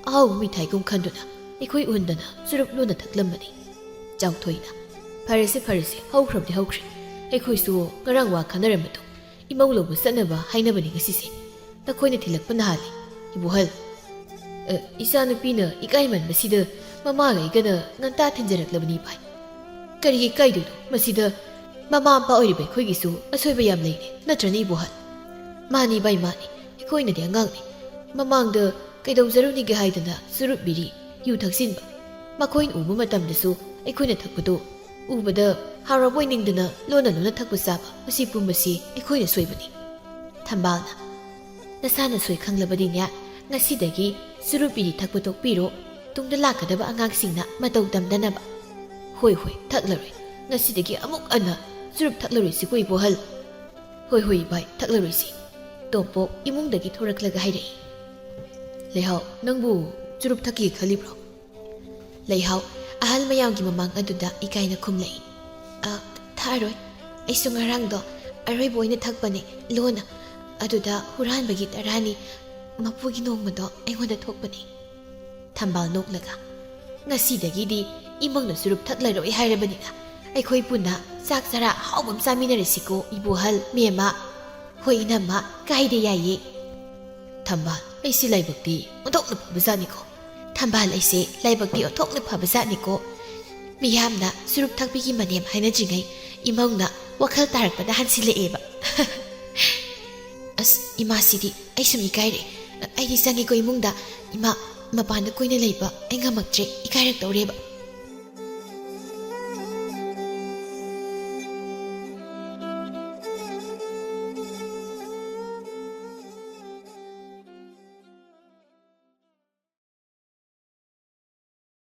ꯑꯍꯥꯎꯕ ꯃꯤꯊꯥꯏꯒꯨꯝ ꯈꯟꯗꯨꯅ ꯑꯩꯈꯣꯏ ꯎꯍꯟꯗꯅ ꯆꯨꯔꯨꯞ ꯂꯣꯟꯅ ꯊꯛꯂꯝꯕꯅꯤ꯫" ꯆꯥꯎꯊꯣꯏꯅ, "ꯐꯔꯦꯁꯦ, ꯐꯔꯦꯁꯦ, ꯍꯧꯈ꯭ꯔꯕꯗꯤ ꯍꯧꯈ꯭ꯔꯦ꯫ ꯑꯩꯈꯣꯏꯁꯨ ꯉꯔꯥꯡ ꯋꯥ ꯈꯟꯅꯔꯝꯕꯗꯣ ꯏꯃꯧ ꯂꯧꯕ ꯆꯠꯅꯕ ꯍꯥꯏꯅꯕꯅꯤ ꯉꯁꯤꯁꯦ꯫ ꯅꯈꯣꯏꯅ ꯊꯤꯜꯂꯛꯄ ꯅꯍꯥꯜꯂꯦ, ꯏꯕꯣꯍꯜ꯫" "ꯑ, ꯏꯆꯥꯅꯨꯄꯤꯅ ꯏꯀꯥꯏꯃꯟꯕꯁꯤꯗ ꯃꯃꯥꯒꯩꯒꯅ ꯉꯟꯇꯥ ꯊꯤꯟꯖꯔꯛꯂꯕꯅꯤ ꯚꯥꯏ꯫ ꯀꯔꯤꯒꯤ ꯏꯀꯥꯏꯗꯣꯏꯅꯣ? ꯃꯁꯤꯗ ꯃꯃꯥ ꯃꯄꯥ ꯑꯣꯏꯔꯤꯕ ꯑꯩꯈꯣꯏꯒꯤꯁꯨ ꯑꯁꯣꯏꯕ ꯌꯥꯝ ꯂꯩꯔꯦ, ꯅꯠꯇ꯭ꯔꯅꯦ, ꯏꯕꯣꯍꯜ?" "ꯃꯥꯅꯤ ꯚꯥꯏ, ꯃꯥꯅꯤ꯫ ꯑꯩꯈꯣꯏꯅꯗꯤ ꯑꯉꯥꯡꯅꯤ꯫ ꯃꯃꯥꯡꯗ ꯀꯩꯗꯧꯖꯔꯨꯅꯤꯒꯦ ꯍꯥꯏꯗꯅ ꯆꯨꯔꯨꯞ ꯕꯤꯔꯤ, ꯌꯨ ꯊꯛꯆꯤꯟꯕ꯫ ꯃꯈꯣꯏꯅ ꯎꯕ ꯃꯇꯝꯗꯁꯨ ꯑꯩꯈꯣꯏꯅ ꯊꯛꯄꯗꯨ ꯎꯕꯗ ꯍꯔꯥꯎꯕꯣꯏ ꯅꯤꯡꯗꯅ ꯂꯣꯟꯅ ꯂꯣꯟꯅ ꯊꯛꯄ ꯆꯥꯕ, ꯃꯁꯤ ꯄꯨꯝꯕꯁꯤ ꯑꯩꯈꯣꯏꯅ ꯁꯣꯏꯕꯅꯤ꯫ ꯊꯝꯕꯥꯜꯅ, "ꯅꯁꯥꯅ ꯁꯣꯏ ꯈꯪꯂꯕꯗꯤꯅꯦ, ꯉꯁꯤꯗꯒꯤ ꯆꯨꯔꯨꯞ ꯕꯤꯔꯤ ꯊꯛꯄ ꯇꯣꯛꯄꯤꯔꯣ, ꯇꯨꯡꯗ ꯂꯥꯛꯀꯗꯕ ꯑꯉꯥꯡꯁꯤꯡꯅ ꯃꯇꯧ ꯇꯝꯗꯅꯕ꯫" "ꯍꯣꯏ, ꯍꯣꯏ, ꯊꯛꯂꯔꯣꯏ꯫ ꯉꯁꯤꯗꯒꯤ ꯑꯃꯨꯛ ꯍꯟꯅ ꯆꯨꯔꯨꯞ ꯊꯛꯂꯔꯣꯏꯁꯤꯀꯣ, ꯏꯕꯣꯍꯜ꯫" "ꯍꯣꯏ, ꯍꯣꯏ, ꯏꯕꯥꯏ, ꯊꯛꯂꯔꯣꯏꯁꯤ꯫" ꯇꯣꯝꯄꯣꯛ ꯏꯃꯨꯡꯗꯒꯤ ꯊꯣꯔꯛꯂꯒ ꯍꯥꯏꯔꯛꯏ꯫ "ꯂꯩꯍꯥꯎ, ꯅꯪꯕꯨ ꯆꯨꯔꯨꯞ ꯊꯛꯀꯦ ꯈꯜꯂꯤꯕ꯭ꯔꯣ?" ꯂꯩꯍꯥꯎ ꯑꯍꯜ ꯃꯌꯥꯝꯒꯤ ꯃꯃꯥꯡ ꯑꯗꯨꯗ ꯏꯀꯥꯏꯅ ꯈꯨꯝꯂꯛꯏ꯫ "ꯑ, ꯊꯛꯑꯔꯣꯏ꯫ ꯑꯩꯁꯨ ꯉꯔꯥꯡꯗꯣ ꯑꯔꯣꯏꯕ ꯑꯣꯏꯅ ꯊꯛꯄꯅꯦ, ꯂꯣꯟꯅ꯫ ꯑꯗꯨꯗ ꯍꯨꯔꯥꯟꯕꯒꯤ ꯇꯔꯥꯅꯤ ꯃꯄꯨꯒꯤ ꯅꯣꯡꯃꯗꯣ ꯑꯩꯉꯣꯟꯗ ꯊꯣꯛꯄꯅꯦ꯫" ꯊꯝꯕꯥꯜ ꯅꯣꯛꯂꯒ, "ꯉꯁꯤꯗꯒꯤꯗꯤ ꯏꯃꯧꯅ ꯆꯨꯔꯨꯞ ꯊꯛꯂꯔꯣꯏ ꯍꯥꯏꯔꯕꯅꯤꯅ, ꯑꯩꯈꯣꯏ ꯄꯨꯟꯅ ꯆꯥꯛ ꯆꯔꯥ ꯑꯍꯥꯎꯕ ꯑꯃ ꯆꯥꯃꯤꯟꯅꯔꯁꯤꯀꯣ, ꯏꯕꯣꯍꯜ, ꯃꯦꯝꯃ꯫" "ꯍꯣꯏ, ꯏꯅꯝꯃ, ꯀꯥꯏꯗꯦ, ꯌꯥꯏꯌꯦ꯫" "ꯊꯝꯕꯥꯜ, ꯑꯩꯁꯤ ꯂꯥꯏꯕꯛꯇꯤ ꯑꯣꯟꯊꯣꯛꯅ ꯐꯕꯖꯥꯠꯅꯤꯀꯣ꯫ ꯊꯝꯕꯥꯜ, ꯑꯩꯁꯦ ꯂꯥꯏꯕꯛꯇꯤ ꯑꯣꯟꯊꯣꯛꯅ ꯐꯕꯖꯥꯠꯅꯤꯀꯣ꯫ ꯃꯤꯌꯥꯝꯅ ꯆꯨꯔꯨꯞ ꯊꯛꯄꯤꯒꯤ ꯃꯅꯦꯝ ꯍꯥꯏꯅꯗ꯭ꯔꯤꯉꯩ ꯏꯃꯧꯅ ꯋꯥꯈꯜ ꯇꯥꯔꯛꯄꯅ ꯍꯟꯁꯤꯜꯂꯛꯑꯦꯕ꯫" "ꯑꯁ, ꯏꯃꯥꯁꯤꯗꯤ ꯑꯩ ꯁꯨꯝ ꯏꯀꯥꯏꯔꯦ꯫ ꯑꯩꯗꯤ ꯆꯪꯉꯦꯀꯣ ꯏꯃꯨꯡꯗ꯫ ꯏꯃꯥ, ꯃꯄꯥꯟꯗ ꯀꯨꯏꯅ ꯂꯩꯕ ꯑꯩ ꯉꯝꯃꯛꯇ꯭ꯔꯦ, ꯏꯀꯥꯏꯔꯛꯇꯧꯔꯦꯕ꯫"